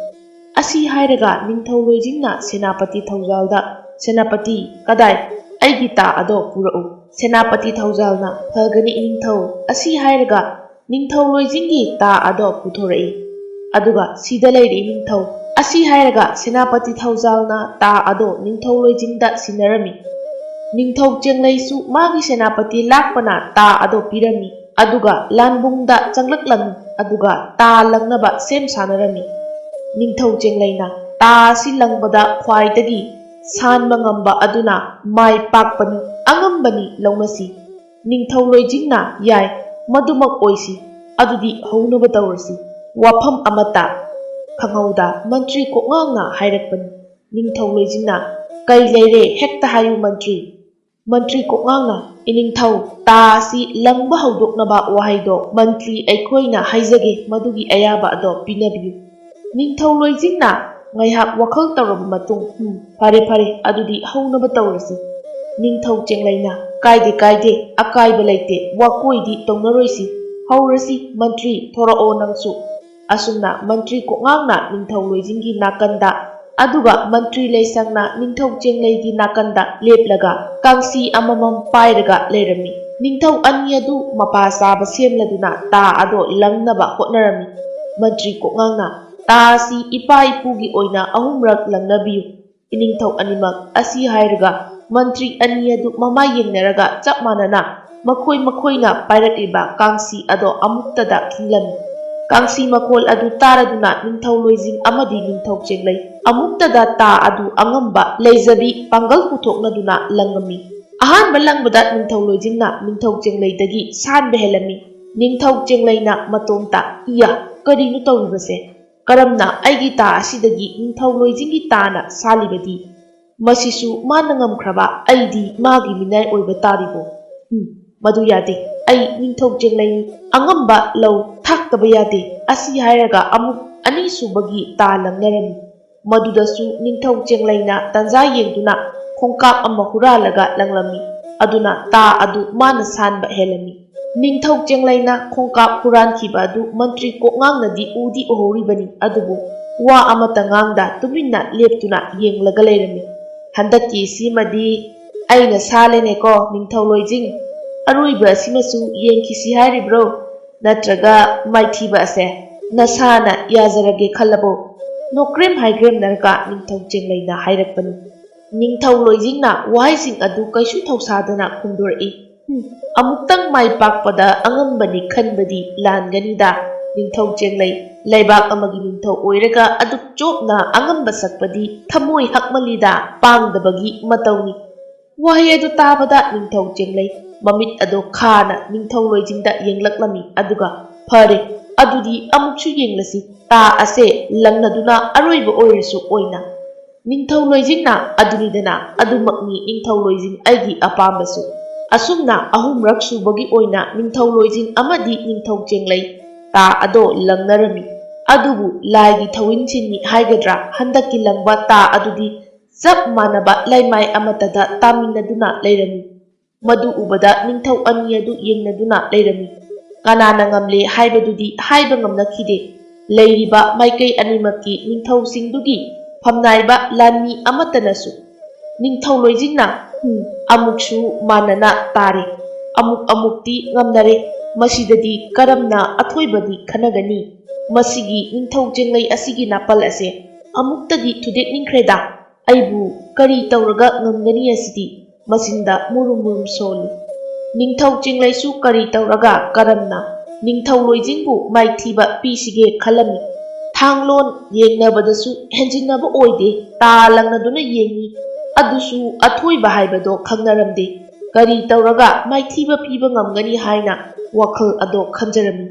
ꯑꯁꯤ ꯍꯥꯏꯔꯒ ꯅꯤꯡꯊꯧ ꯂꯣꯏꯖꯤꯡꯅ ꯁꯦꯅꯥꯄꯇꯤ ꯊꯧꯖꯥꯜꯗ, "ꯁꯦꯅꯥꯄꯇꯤ, ꯀꯗꯥꯏ? ꯑꯩꯒꯤ ꯇꯥ ꯑꯗꯣ ꯄꯨꯔꯛꯎ꯫" ꯁꯦꯅꯥꯄꯇꯤ ꯊꯧꯖꯥꯜꯅ, "ꯐꯒꯅꯤ ꯏꯅꯤꯡꯊꯧ꯫" ꯑꯁꯤ ꯍꯥꯏꯔꯒ ꯅꯤꯡꯊꯧ ꯂꯣꯏꯖꯤꯡꯒꯤ ꯇꯥ ꯑꯗꯣ ꯄꯨꯊꯣꯔꯛꯏ꯫ ꯑꯗꯨꯒ ꯁꯤꯗ ꯂꯩꯔꯤ ꯏꯅꯤꯡꯊꯧ꯫ ꯑꯁꯤ ꯍꯥꯏꯔꯒ ꯁꯦꯅꯥꯄꯇꯤ ꯊꯧꯖꯥꯜꯅ ꯇꯥ ꯑꯗꯣ ꯅꯤꯡꯊꯧ ꯂꯣꯏꯖꯤꯡꯗ ꯁꯤꯟꯅꯔꯝꯃꯤ꯫ ꯅꯤꯡꯊꯧ ꯆꯦꯡꯂꯩꯁꯨ ꯃꯥꯒꯤ ꯁꯦꯅꯥꯄꯇꯤ ꯂꯥꯛꯄꯅ ꯇꯥ ꯑꯗꯣ ꯄꯤꯔꯝꯃꯤ꯫ ꯑꯗꯨꯒ ꯂꯥꯟꯕꯨꯡꯗ ꯆꯪꯂꯛꯂꯝꯃꯤ꯫ ꯑꯗꯨꯒ ꯇꯥ ꯂꯪꯅꯕ ꯁꯦꯝ ꯁꯥꯅꯔꯝꯃꯤ꯫ ꯅꯤꯡꯊꯧ ꯆꯦꯡꯂꯩꯅ, "ꯇꯥ ꯑꯁꯤ ꯂꯪꯕꯗ ꯈ꯭ꯋꯥꯏꯗꯒꯤ ꯁꯥꯟꯕ ꯉꯝꯕ ꯑꯗꯨꯅ ꯃꯥꯏ ꯄꯥꯛꯄꯅꯤ, ꯑꯉꯝꯕꯅꯤ, ꯂꯧꯅꯁꯤ꯫" ꯅꯤꯡꯊꯧ ꯂꯣꯏꯖꯤꯡꯅ, "ꯌꯥꯏ, ꯃꯗꯨꯃꯛ ꯑꯣꯏꯁꯤ꯫ ꯑꯗꯨꯗꯤ ꯍꯧꯅꯕ ꯇꯧꯔꯁꯤ꯫" ꯋꯥꯐꯝ ꯑꯃꯠꯇ ꯈꯪꯍꯧꯗ ꯃꯟꯇ꯭ꯔꯤ ꯀꯣꯛꯉꯥꯡꯅ ꯍꯥꯏꯔꯛꯄꯅꯤ꯫ ꯅꯤꯡꯊꯧ ꯂꯣꯏꯖꯤꯡꯅ, "ꯀꯩ ꯂꯩꯔꯦ? ꯍꯦꯛꯇ ꯍꯥꯏꯌꯨ ꯃꯟꯇ꯭ꯔꯤ꯫" ꯃꯟꯇ꯭ꯔꯤ ꯀꯣꯛꯉꯥꯡꯅ, "ꯏꯅꯤꯡꯊꯧ, ꯇꯥ ꯑꯁꯤ ꯂꯪꯕ ꯍꯧꯗꯣꯛꯅꯕ ꯋꯥꯍꯩꯗꯣ ꯃꯟꯇ꯭ꯔꯤ ꯑꯩꯈꯣꯏꯅ ꯍꯥꯏꯖꯒꯦ, ꯃꯗꯨꯒꯤ ꯑꯌꯥꯕ ꯑꯗꯣ ꯄꯤꯅꯕꯤꯌꯨ꯫" ꯅꯤꯡꯊꯧ ꯂꯣꯏꯖꯤꯡꯅ ꯉꯥꯏꯍꯥꯛ ꯋꯥꯈꯜ ꯇꯧꯔꯕ ꯃꯇꯨꯡ, "ꯎꯝ, ꯐꯔꯦ, ꯐꯔꯦ, ꯑꯗꯨꯗꯤ ꯍꯧꯅꯕ ꯇꯧꯔꯁꯤ꯫" ꯅꯤꯡꯊꯧ ꯆꯦꯡꯂꯩꯅ, "ꯀꯥꯏꯗꯦ, ꯀꯥꯏꯗꯦ, ꯑꯀꯥꯏꯕ ꯂꯩꯇꯦ, ꯋꯥꯀꯣꯏꯗꯤ ꯇꯧꯅꯔꯣꯏꯁꯤ꯫ ꯍꯧꯔꯁꯤ, ꯃꯟꯇ꯭ꯔꯤ, ꯊꯣꯔꯛꯑꯣ ꯅꯪꯁꯨ꯫" ꯑꯁꯨꯝꯅ ꯃꯟꯇ꯭ꯔꯤ ꯀꯣꯛꯉꯥꯡꯅ ꯅꯤꯡꯊꯧ ꯂꯣꯏꯖꯤꯡꯒꯤ ꯅꯥꯀꯟꯗ ꯑꯗꯨꯒ ꯃꯟꯇ꯭ꯔꯤ ꯂꯩꯁꯪꯅ ꯅꯤꯡꯊꯧ ꯆꯦꯡꯂꯩꯒꯤ ꯅꯥꯀꯟꯗ ꯂꯦꯞꯂꯒ ꯀꯥꯡꯁꯤ ꯑꯃꯃꯝ ꯄꯥꯏꯔꯒ ꯂꯩꯔꯝꯃꯤ꯫ ꯅꯤꯡꯊꯧ ꯑꯅꯤ ꯑꯗꯨ ꯃꯄꯥ ꯆꯥꯕ ꯁꯦꯝꯂꯗꯨꯅ ꯇꯥ ꯑꯗꯣ ꯂꯪꯅꯕ ꯍꯣꯠꯅꯔꯝꯃꯤ꯫ ꯃꯟꯇ꯭ꯔꯤ ꯀꯣꯛꯉꯥꯡꯅ, "ꯇꯥ ꯑꯁꯤ ꯏꯄꯥ ꯏꯄꯨꯒꯤ ꯑꯣꯏꯅ ꯑꯍꯨꯝꯔꯛ ꯂꯪꯅꯕꯤꯌꯨ, ꯏꯅꯤꯡꯊꯧ ꯑꯅꯤꯃꯛ" ꯑꯁꯤ ꯍꯥꯏꯔꯒ ꯃꯟꯇ꯭ꯔꯤ ꯑꯅꯤ ꯑꯗꯨ ꯃꯃꯥꯏ ꯌꯦꯡꯅꯔꯒ ꯆꯞ ꯃꯥꯟꯅꯅ ꯃꯈꯣꯏ ꯃꯈꯣꯏꯅ ꯄꯥꯏꯔꯛꯂꯤꯕ ꯀꯥꯡꯁꯤ ꯑꯗꯣ ꯑꯃꯨꯛꯇꯗ ꯈꯤꯡꯂꯝꯃꯤ꯫ ꯀꯥꯡꯁꯤ ꯃꯈꯣꯜ ꯑꯗꯨ ꯇꯥꯔꯗꯨꯅ ꯅꯤꯡꯊꯧ ꯂꯣꯏꯖꯤꯡ ꯑꯃꯗꯤ ꯅꯤꯡꯊꯧ ꯆꯦꯡꯂꯩ ꯑꯃꯨꯛꯇꯗ ꯇꯥ ꯑꯗꯨ ꯑꯉꯝꯕ ꯂꯩꯖꯕꯤ ꯄꯥꯡꯒꯜ ꯄꯨꯊꯣꯛꯅꯗꯨꯅ ꯂꯪꯉꯝꯃꯤ꯫ ꯑꯍꯥꯟꯕ ꯂꯪꯕꯗ ꯅꯤꯡꯊꯧ ꯂꯣꯏꯖꯤꯡꯅ ꯅꯤꯡꯊꯧ ꯆꯦꯡꯂꯩꯗꯒꯤ ꯁꯥꯟꯕ ꯍꯦꯜꯂꯝꯃꯤ꯫ ꯅꯤꯡꯊꯧ ꯆꯦꯡꯂꯩꯅ ꯃꯇꯣꯝꯇ, "ꯏꯌꯥ, ꯀꯔꯤꯅꯣ ꯇꯧꯔꯤꯕꯁꯦ? ꯀꯔꯝꯅ ꯑꯩꯒꯤ ꯇꯥ ꯑꯁꯤꯗꯒꯤ ꯅꯤꯡꯊꯧ ꯂꯣꯏꯖꯤꯡꯒꯤ ꯇꯥꯅ ꯁꯥꯜꯂꯤꯕꯗꯤ? ꯃꯁꯤꯁꯨ ꯃꯥꯅ ꯉꯝꯈ꯭ꯔꯕ, ꯑꯩꯗꯤ ꯃꯥꯒꯤ ꯃꯤꯅꯥꯏ ꯑꯣꯏꯕ ꯇꯥꯔꯤꯕꯣ? ꯎꯝ, ꯃꯗꯨ ꯌꯥꯗꯦ꯫ ꯑꯩ ꯅꯤꯡꯊꯧ ꯆꯦꯡꯂꯩꯅꯤ, ꯑꯉꯝꯕ ꯂꯧ ꯊꯥꯛꯇꯕ ꯌꯥꯗꯦ" ꯑꯁꯤ ꯍꯥꯏꯔꯒ ꯑꯃꯨꯛ ꯑꯅꯤꯁꯨꯕꯒꯤ ꯇꯥ ꯂꯪꯅꯔꯝꯃꯤ꯫ ꯃꯗꯨꯗꯁꯨ ꯅꯤꯡꯊꯧ ꯆꯦꯡꯂꯩꯅ ꯇꯟꯖꯥ ꯌꯦꯡꯗꯨꯅ ꯈꯣꯡꯀꯥꯞ ꯑꯃ ꯍꯨꯔꯥꯜꯂꯒ ꯂꯪꯂꯝꯃꯤ꯫ ꯑꯗꯨꯅ ꯇꯥ ꯑꯗꯨ ꯃꯥꯅ ꯁꯥꯟꯕ ꯍꯦꯜꯂꯝꯃꯤ꯫ ꯅꯤꯡꯊꯧ ꯆꯦꯡꯂꯩꯅ ꯈꯣꯡꯀꯥꯞ ꯍꯨꯔꯥꯟꯈꯤꯕ ꯑꯗꯨ ꯃꯟꯇ꯭ꯔꯤ ꯀꯣꯛꯉꯥꯡꯅꯗꯤ ꯎꯗꯤ ꯎꯍꯧꯔꯤꯕꯅꯤ, ꯑꯗꯨꯕꯨ ꯋꯥ ꯑꯃꯠꯇ ꯉꯥꯡꯗ ꯇꯨꯃꯤꯟꯅ ꯂꯦꯞꯇꯨꯅ ꯌꯦꯡꯂꯒ ꯂꯩꯔꯝꯃꯤ꯫ "ꯍꯟꯗꯛꯀꯤ ꯁꯤꯃꯗꯤ ꯑꯩꯅ ꯁꯥꯜꯂꯦꯅꯦꯀꯣ, ꯅꯤꯡꯊꯧ ꯂꯣꯏꯖꯤꯡ꯫ ꯑꯔꯣꯏꯕ ꯑꯁꯤꯃꯁꯨ ꯌꯦꯡꯈꯤꯁꯤ ꯍꯥꯏꯔꯤꯕ꯭ꯔꯣ? ꯅꯠꯇ꯭ꯔꯒ ꯃꯥꯏꯊꯤꯕ ꯑꯁꯦ ꯅꯁꯥꯅ ꯌꯥꯖꯔꯒꯦ ꯈꯜꯂꯕꯣ?" ꯅꯣꯀ꯭ꯔꯦꯝ ꯍꯥꯏꯒ꯭ꯔꯦꯝꯅꯔꯒ ꯅꯤꯡꯊꯧ ꯆꯦꯡꯂꯩꯅ ꯍꯥꯏꯔꯛꯄꯅꯤ꯫ ꯅꯤꯡꯊꯧ ꯂꯣꯏꯖꯤꯡꯅ ꯋꯥꯍꯩꯁꯤꯡ ꯑꯗꯨ ꯀꯩꯁꯨ ꯊꯧꯁꯥꯗꯅ ꯐꯣꯡꯗꯣꯔꯛꯏ꯫ "ꯍꯨꯝ, ꯑꯃꯨꯛꯇꯪ ꯃꯥꯏ ꯄꯥꯛꯄꯗ ꯑꯉꯝꯕꯅꯤ ꯈꯟꯕꯗꯤ ꯂꯥꯟꯒꯅꯤꯗ, ꯅꯤꯡꯊꯧ ꯆꯦꯡꯂꯩ꯫ ꯂꯩꯕꯥꯛ ꯑꯃꯒꯤ ꯅꯤꯡꯊꯧ ꯑꯣꯏꯔꯒ ꯑꯗꯨꯛ ꯆꯣꯞꯅ ꯑꯉꯝꯕ ꯁꯛꯄꯗꯤ ꯊꯃꯣꯏ ꯍꯛꯃꯜꯂꯤꯗ, ꯄꯥꯡꯗꯕꯒꯤ ꯃꯇꯧꯅꯤ"꯫ ꯋꯥꯍꯩ ꯑꯗꯨ ꯇꯥꯕꯗ ꯅꯤꯡꯊꯧ ꯆꯦꯡꯂꯩ ꯃꯃꯤꯠ ꯑꯗꯨ ꯈꯥꯅ ꯅꯤꯡꯊꯧ ꯂꯣꯏꯖꯤꯡꯗ ꯌꯦꯡꯂꯛꯂꯝꯃꯤ, ꯑꯗꯨꯒ, "ꯐꯔꯦ, ꯑꯗꯨꯗꯤ ꯑꯃꯨꯛꯁꯨ ꯌꯦꯡꯂꯁꯤ, ꯇꯥ ꯑꯁꯦ ꯂꯪꯅꯗꯨꯅ ꯑꯔꯣꯏꯕ ꯑꯣꯏꯔꯁꯨ ꯑꯣꯏꯅ"꯫ ꯅꯤꯡꯊꯧ ꯂꯣꯏꯖꯤꯡꯅ, "ꯑꯗꯨꯅꯤꯗꯅ, ꯑꯗꯨꯃꯛꯅꯤ ꯅꯤꯡꯊꯧ ꯂꯣꯏꯖꯤꯡ ꯑꯩꯒꯤ ꯑꯄꯥꯝꯕꯁꯨ"꯫ ꯑꯁꯨꯝꯅ ꯑꯍꯨꯝꯔꯛ ꯁꯨꯕꯒꯤ ꯑꯣꯏꯅ ꯅꯤꯡꯊꯧ ꯂꯣꯏꯖꯤꯡ ꯑꯃꯗꯤ ꯅꯤꯡꯊꯧ ꯆꯦꯡꯂꯩ ꯇꯥ ꯑꯗꯣ ꯂꯪꯅꯔꯝꯃꯤ꯫ ꯑꯗꯨꯕꯨ ꯂꯥꯏꯒꯤ ꯊꯧꯏꯟꯁꯤꯟꯅꯤ ꯍꯥꯏꯒꯗ꯭ꯔꯥ, ꯍꯟꯗꯛꯀꯤ ꯂꯪꯕ ꯇꯥ ꯑꯗꯨꯗꯤ ꯆꯞ ꯃꯥꯟꯅꯕ ꯂꯩꯃꯥꯏ ꯑꯃꯠꯇꯗ ꯇꯥꯃꯤꯟꯅꯗꯨꯅ ꯂꯩꯔꯝꯃꯤ꯫ ꯃꯗꯨ ꯎꯕꯗ ꯅꯤꯡꯊꯧ ꯑꯅꯤ ꯑꯗꯨ ꯌꯦꯡꯅꯗꯨꯅ ꯂꯩꯔꯝꯃꯤ꯫ ꯀꯅꯥꯅ ꯉꯝꯂꯦ ꯍꯥꯏꯕꯗꯨꯗꯤ ꯍꯥꯏꯕ ꯉꯝꯅꯈꯤꯗꯦ꯫ ꯂꯩꯔꯤꯕ ꯃꯥꯏꯀꯩ ꯑꯅꯤꯃꯛꯀꯤ ꯅꯤꯡꯊꯧꯁꯤꯡꯗꯨꯒꯤ ꯐꯝꯅꯥꯏꯕ ꯂꯥꯟꯃꯤ ꯑꯃꯠꯇꯅꯁꯨ꯫ ꯅꯤꯡꯊꯧ ꯂꯣꯏꯖꯤꯡꯅ, "ꯍꯨꯝ, ꯑꯃꯨꯛꯁꯨ ꯃꯥꯟꯅꯅ ꯇꯥꯔꯦ꯫ ꯑꯃꯨꯛ ꯑꯃꯨꯛꯇꯤ ꯉꯝꯅꯔꯦ꯫ ꯃꯁꯤꯗꯗꯤ ꯀꯔꯝꯅ ꯑꯊꯣꯏꯕꯗꯤ ꯈꯟꯅꯒꯅꯤ? ꯃꯁꯤꯒꯤ ꯅꯤꯡꯊꯧ ꯆꯦꯡꯂꯩ ꯑꯁꯤꯒꯤ ꯅꯥꯄꯜ ꯑꯁꯦ ꯑꯃꯨꯛꯇꯗꯤ ꯊꯨꯗꯦꯛꯅꯤꯡꯈ꯭ꯔꯦꯗ꯫ ꯑꯩꯕꯨ ꯀꯔꯤ ꯇꯧꯔꯒ ꯉꯝꯒꯅꯤ ꯑꯁꯤꯗꯤ?" ꯃꯆꯤꯟꯗ ꯃꯨꯔꯨꯝ ꯃꯨꯔꯨꯝ ꯁꯣꯜꯂꯤ꯫ ꯅꯤꯡꯊꯧ ꯆꯦꯡꯂꯩꯁꯨ ꯀꯔꯤ ꯇꯧꯔꯒ ꯀꯔꯝꯅ ꯅꯤꯡꯊꯧ ꯂꯣꯏꯖꯤꯡꯕꯨ ꯃꯥꯏꯊꯤꯕ ꯄꯤꯁꯤꯒꯦ ꯈꯜꯂꯝꯃꯤ꯫ ꯊꯥꯡꯂꯣꯟ ꯌꯦꯡꯅꯕꯗꯁꯨ ꯍꯦꯟꯖꯤꯟꯅꯕ ꯑꯣꯏꯗꯦ, ꯇꯥ ꯂꯪꯅꯗꯨꯅ ꯌꯦꯡꯉꯤ꯫ ꯑꯗꯨꯁꯨ ꯑꯊꯣꯏꯕ ꯍꯥꯏꯕꯗꯣ ꯈꯪꯅꯔꯝꯗꯦ꯫ ꯀꯔꯤ ꯇꯧꯔꯒ ꯃꯥꯏꯊꯤꯕ ꯄꯤꯕ ꯉꯝꯒꯅꯤ ꯍꯥꯏꯅ ꯋꯥꯈꯜ ꯑꯗꯣ ꯈꯟꯖꯔꯝꯃꯤ꯫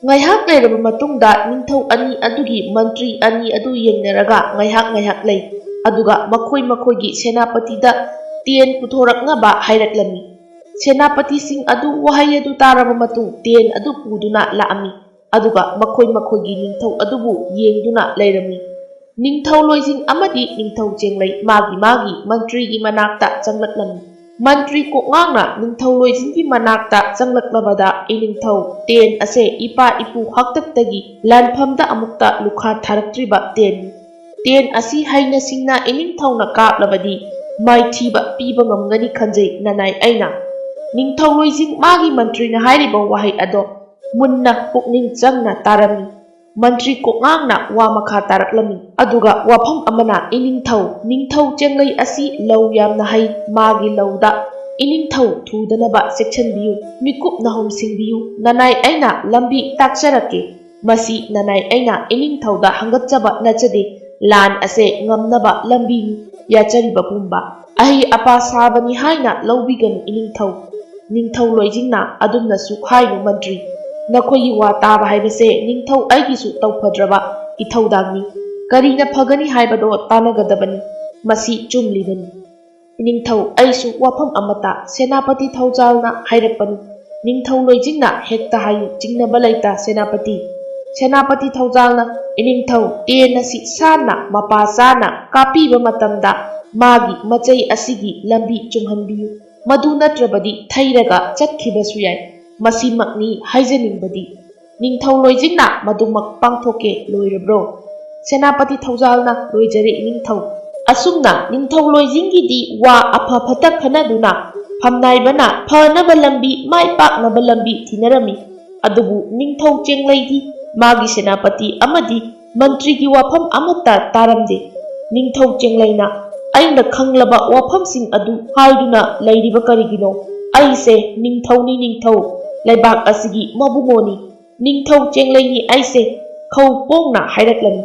ꯉꯥꯏꯍꯥꯛ ꯂꯩꯔꯕ ꯃꯇꯨꯡꯗ ꯅꯤꯡꯊꯧ ꯑꯅꯤ ꯑꯗꯨꯒꯤ ꯃꯟꯇ꯭ꯔꯤ ꯑꯅꯤ ꯑꯗꯨ ꯌꯦꯡꯅꯔꯒ ꯉꯥꯏꯍꯥꯛ ꯉꯥꯏꯍꯥꯛ ꯂꯩ꯫ ꯑꯗꯨꯒ ꯃꯈꯣꯏ ꯃꯈꯣꯏꯒꯤ ꯁꯦꯅꯥꯄꯇꯤꯗ ꯇꯦꯟ ꯄꯨꯊꯣꯔꯛꯅꯕ ꯍꯥꯏꯔꯛꯂꯝꯃꯤ꯫ ꯁꯦꯅꯥꯄꯇꯤꯁꯤꯡ ꯑꯗꯨ ꯋꯥꯍꯩ ꯑꯗꯨ ꯇꯥꯔꯕ ꯃꯇꯨꯡ ꯇꯦꯟ ꯑꯗꯨ ꯄꯨꯗꯨꯅ ꯂꯥꯛꯑꯝꯃꯤ꯫ ꯑꯗꯨꯒ ꯃꯈꯣꯏ ꯃꯈꯣꯏꯒꯤ ꯅꯤꯡꯊꯧ ꯑꯗꯨꯕꯨ ꯌꯦꯡꯗꯨꯅ ꯂꯩꯔꯝꯃꯤ꯫ ꯅꯤꯡꯊꯧ ꯂꯣꯏꯖꯤꯡ ꯑꯃꯗꯤ ꯅꯤꯡꯊꯧ ꯆꯦꯡꯂꯩ ꯃꯥꯒꯤ ꯃꯥꯒꯤ ꯃꯟꯇ꯭ꯔꯤꯒꯤ ꯃꯅꯥꯛꯇ ꯆꯪꯂꯛꯂꯝꯃꯤ꯫ ꯃꯟꯇ꯭ꯔꯤ ꯀꯣꯛꯉꯥꯡꯅ ꯅꯤꯡꯊꯧ ꯂꯣꯏꯖꯤꯡꯒꯤ ꯃꯅꯥꯛꯇ ꯆꯪꯂꯛꯂꯕꯗ, "ꯏꯅꯤꯡꯊꯧ, ꯇꯦꯟ ꯑꯁꯦ ꯏꯄꯥ ꯏꯄꯨ ꯍꯥꯛꯇꯛꯇꯒꯤ ꯂꯥꯟꯐꯝꯗ ꯑꯃꯨꯛꯇ ꯂꯨꯈꯥ ꯊꯥꯔꯛꯇ꯭ꯔꯤꯕ ꯇꯦꯟꯅꯤ꯫ ꯇꯦꯟ ꯑꯁꯤ ꯍꯩꯅ ꯁꯤꯡꯅ ꯏꯅꯤꯡꯊꯧꯅ ꯀꯥꯞꯂꯕꯗꯤ ꯃꯥꯏꯊꯤꯕ ꯄꯤꯕ ꯉꯝꯒꯅꯤ ꯈꯟꯖꯩ ꯅꯅꯥꯏ ꯑꯩꯅ꯫" ꯅꯤꯡꯊꯧ ꯂꯣꯏꯖꯤꯡ ꯃꯥꯒꯤ ꯃꯟꯇ꯭ꯔꯤꯅ ꯍꯥꯏꯔꯤꯕ ꯋꯥꯍꯩ ꯑꯗꯣ ꯃꯨꯟꯅ ꯄꯨꯛꯅꯤꯡ ꯆꯪꯅ ꯇꯥꯔꯝꯃꯤ꯫ ꯃꯟꯇ꯭ꯔꯤ ꯀꯣꯛꯉꯥꯡꯅ ꯋꯥ ꯃꯈꯥ ꯇꯥꯔꯛꯂꯝꯃꯤ꯫ ꯑꯗꯨꯒ ꯋꯥꯐꯝ ꯑꯃꯅ, "ꯏꯅꯤꯡꯊꯧ, ꯅꯤꯡꯊꯧ ꯆꯦꯡꯂꯩ ꯑꯁꯤ ꯂꯧ ꯌꯥꯝꯅ ꯍꯩ, ꯃꯥꯒꯤ ꯂꯧꯗ ꯏꯅꯤꯡꯊꯧ ꯊꯨꯗꯅꯕ ꯆꯦꯛꯁꯤꯟꯕꯤꯌꯨ, ꯃꯤꯀꯨꯞ ꯅꯥꯍꯨꯝ ꯁꯤꯡꯕꯤꯌꯨ, ꯅꯅꯥꯏ ꯑꯩꯅ ꯂꯝꯕꯤ ꯇꯥꯛꯆꯔꯛꯀꯦ꯫ ꯃꯁꯤ ꯅꯅꯥꯏ ꯑꯩꯅ ꯏꯅꯤꯡꯊꯧꯗ ꯍꯪꯒꯠꯆꯕ ꯅꯠꯆꯗꯦ, ꯂꯥꯟ ꯑꯁꯦ ꯉꯝꯅꯕ ꯂꯝꯕꯤꯅꯤ, ꯌꯥꯆꯔꯤꯕ ꯄꯨꯝꯕ꯫ ꯑꯍꯩ ꯑꯄꯥ ꯁꯥꯕꯅꯤ ꯍꯥꯏꯅ ꯂꯧꯕꯤꯒꯅꯨ ꯏꯅꯤꯡꯊꯧ꯫" ꯅꯤꯡꯊꯧ ꯂꯣꯏꯖꯤꯡꯅ, "ꯑꯗꯨꯝꯅꯁꯨ ꯍꯥꯏꯅꯨ ꯃꯟꯇ꯭ꯔꯤ꯫ ꯅꯈꯣꯏꯒꯤ ꯋꯥ ꯇꯥꯕ ꯍꯥꯏꯕꯁꯦ ꯅꯤꯡꯊꯧ ꯑꯩꯒꯤꯁꯨ ꯇꯧꯐꯗ꯭ꯔꯕ ꯏꯊꯧꯗꯥꯡꯅꯤ꯫ ꯀꯔꯤꯅ ꯐꯒꯅꯤ ꯍꯥꯏꯕꯗꯣ ꯇꯥꯟꯅꯒꯗꯕꯅꯤ꯫ ꯃꯁꯤ ꯆꯨꯝꯂꯤꯕꯅꯤ꯫ ꯏꯅꯤꯡꯊꯧ, ꯑꯩꯁꯨ ꯋꯥꯐꯝ ꯑꯃꯠꯇ ꯁꯦꯅꯥꯄꯇꯤ ꯊꯧꯖꯥꯜꯅ ꯍꯥꯏꯔꯛꯄꯅꯤ꯫" ꯅꯤꯡꯊꯧ ꯂꯣꯏꯖꯤꯡꯅ, "ꯍꯦꯛꯇ ꯍꯥꯏꯌꯨ, ꯆꯤꯡꯅꯕ ꯂꯩꯇ ꯁꯦꯅꯥꯄꯇꯤ꯫" ꯁꯦꯅꯥꯄꯇꯤ ꯊꯧꯖꯥꯜꯅ, "ꯏꯅꯤꯡꯊꯧ, ꯇꯦꯟ ꯑꯁꯤ ꯁꯥꯟꯅ ꯃꯄꯥ ꯆꯥꯅ ꯀꯥꯞꯄꯤꯕ ꯃꯇꯝꯗ ꯃꯥꯒꯤ ꯃꯆꯩ ꯑꯁꯤꯒꯤ ꯂꯝꯕꯤ ꯆꯨꯝꯍꯟꯕꯤꯌꯨ꯫ ꯃꯗꯨ ꯅꯠꯇ꯭ꯔꯕꯗꯤ ꯊꯩꯔꯒ ꯆꯠꯈꯤꯕꯁꯨ ꯌꯥꯏ꯫ ꯃꯁꯤꯃꯛꯅꯤ ꯍꯥꯏꯖꯅꯤꯡꯕꯗꯤ꯫" ꯅꯤꯡꯊꯧ ꯂꯣꯏꯖꯤꯡꯅ, "ꯃꯗꯨꯃꯛ ꯄꯥꯡꯊꯣꯛꯀꯦ, ꯂꯣꯏꯔꯕ꯭ꯔꯣ?" ꯁꯦꯅꯥꯄꯇꯤ ꯊꯧꯖꯥꯜꯅ ꯂꯣꯏꯖꯔꯦ ꯏꯅꯤꯡꯊꯧ꯫ ꯑꯁꯨꯝꯅ ꯅꯤꯡꯊꯧ ꯂꯣꯏꯖꯤꯡꯒꯤꯗꯤ ꯋꯥ ꯑꯐ ꯐꯠꯇ ꯈꯟꯅꯗꯨꯅ ꯐꯝꯅꯥꯏꯕꯅ ꯐꯅꯕ ꯂꯝꯕꯤ, ꯃꯥꯏ ꯄꯥꯛꯅꯕ ꯂꯝꯕꯤ ꯊꯤꯅꯔꯝꯃꯤ꯫ ꯑꯗꯨꯕꯨ ꯅꯤꯡꯊꯧ ꯆꯦꯡꯂꯩꯗꯤ ꯃꯥꯒꯤ ꯁꯦꯅꯥꯄꯇꯤ ꯑꯃꯗꯤ ꯃꯟꯇ꯭ꯔꯤꯒꯤ ꯋꯥꯐꯝ ꯑꯃꯠꯇ ꯇꯥꯔꯝꯗꯦ꯫ ꯅꯤꯡꯊꯧ ꯆꯦꯡꯂꯩꯅ, "ꯑꯩꯅ ꯈꯪꯂꯕ ꯋꯥꯐꯝꯁꯤꯡ ꯑꯗꯨ ꯍꯥꯏꯗꯨꯅ ꯂꯩꯔꯤꯕ ꯀꯔꯤꯒꯤꯅꯣ? ꯑꯩꯁꯦ ꯅꯤꯡꯊꯧꯅꯤ ꯅꯤꯡꯊꯧ, ꯂꯩꯕꯥꯛ ꯑꯁꯤꯒꯤ ꯃꯕꯨꯡꯉꯣꯅꯤ꯫ ꯅꯤꯡꯊꯧ ꯆꯦꯡꯂꯩꯅꯤ ꯑꯩꯁꯦ," ꯈꯧ ꯄꯣꯡꯅ ꯍꯥꯏꯔꯛꯂꯝꯃꯤ꯫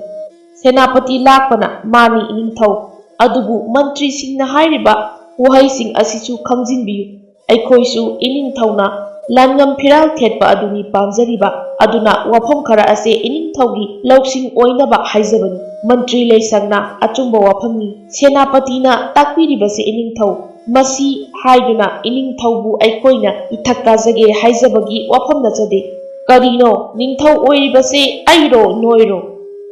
ꯁꯦꯅꯥꯄꯇꯤ ꯂꯥꯛꯄꯅ, "ꯃꯥꯅꯤ ꯏꯅꯤꯡꯊꯧ, ꯑꯗꯨꯕꯨ ꯃꯟꯇ꯭ꯔꯤꯁꯤꯡꯅ ꯍꯥꯏꯔꯤꯕ ꯋꯥꯍꯩꯁꯤꯡ ꯑꯁꯤꯁꯨ ꯈꯪꯖꯤꯟꯕꯤꯌꯨ꯫ ꯑꯩꯈꯣꯏꯁꯨ ꯏꯅꯤꯡꯊꯧꯅ ꯂꯥꯟꯉꯝ ꯐꯤꯔꯥꯜ ꯊꯦꯠꯄ ꯑꯗꯨꯅꯤ ꯄꯥꯝꯖꯔꯤꯕ꯫ ꯑꯗꯨꯅ ꯋꯥꯐꯝ ꯈꯔ ꯑꯁꯦ ꯏꯅꯤꯡꯊꯧꯒꯤ ꯂꯧꯁꯤꯡ ꯑꯣꯏꯅꯕ ꯍꯥꯏꯖꯕꯅꯤ꯫ ꯃꯟꯇ꯭ꯔꯤ ꯂꯩꯁꯪꯅ ꯑꯆꯨꯝꯕ ꯋꯥꯐꯝꯅꯤ꯫ ꯁꯦꯅꯥꯄꯇꯤꯅ ꯇꯥꯛꯄꯤꯔꯤꯕꯁꯦ ꯏꯅꯤꯡꯊꯧ꯫ ꯃꯁꯤ ꯍꯥꯏꯗꯨꯅ ꯏꯅꯤꯡꯊꯧꯕꯨ ꯑꯩꯈꯣꯏꯅ ꯏꯊꯛ ꯀꯥꯖꯒꯦ ꯍꯥꯏꯖꯕꯒꯤ ꯋꯥꯐꯝ ꯅꯠꯆꯗꯦ꯫ ꯀꯔꯤꯅꯣ? ꯅꯤꯡꯊꯧ ꯑꯣꯏꯔꯤꯕꯁꯦ ꯑꯩꯔꯣ ꯅꯣꯏꯔꯣ?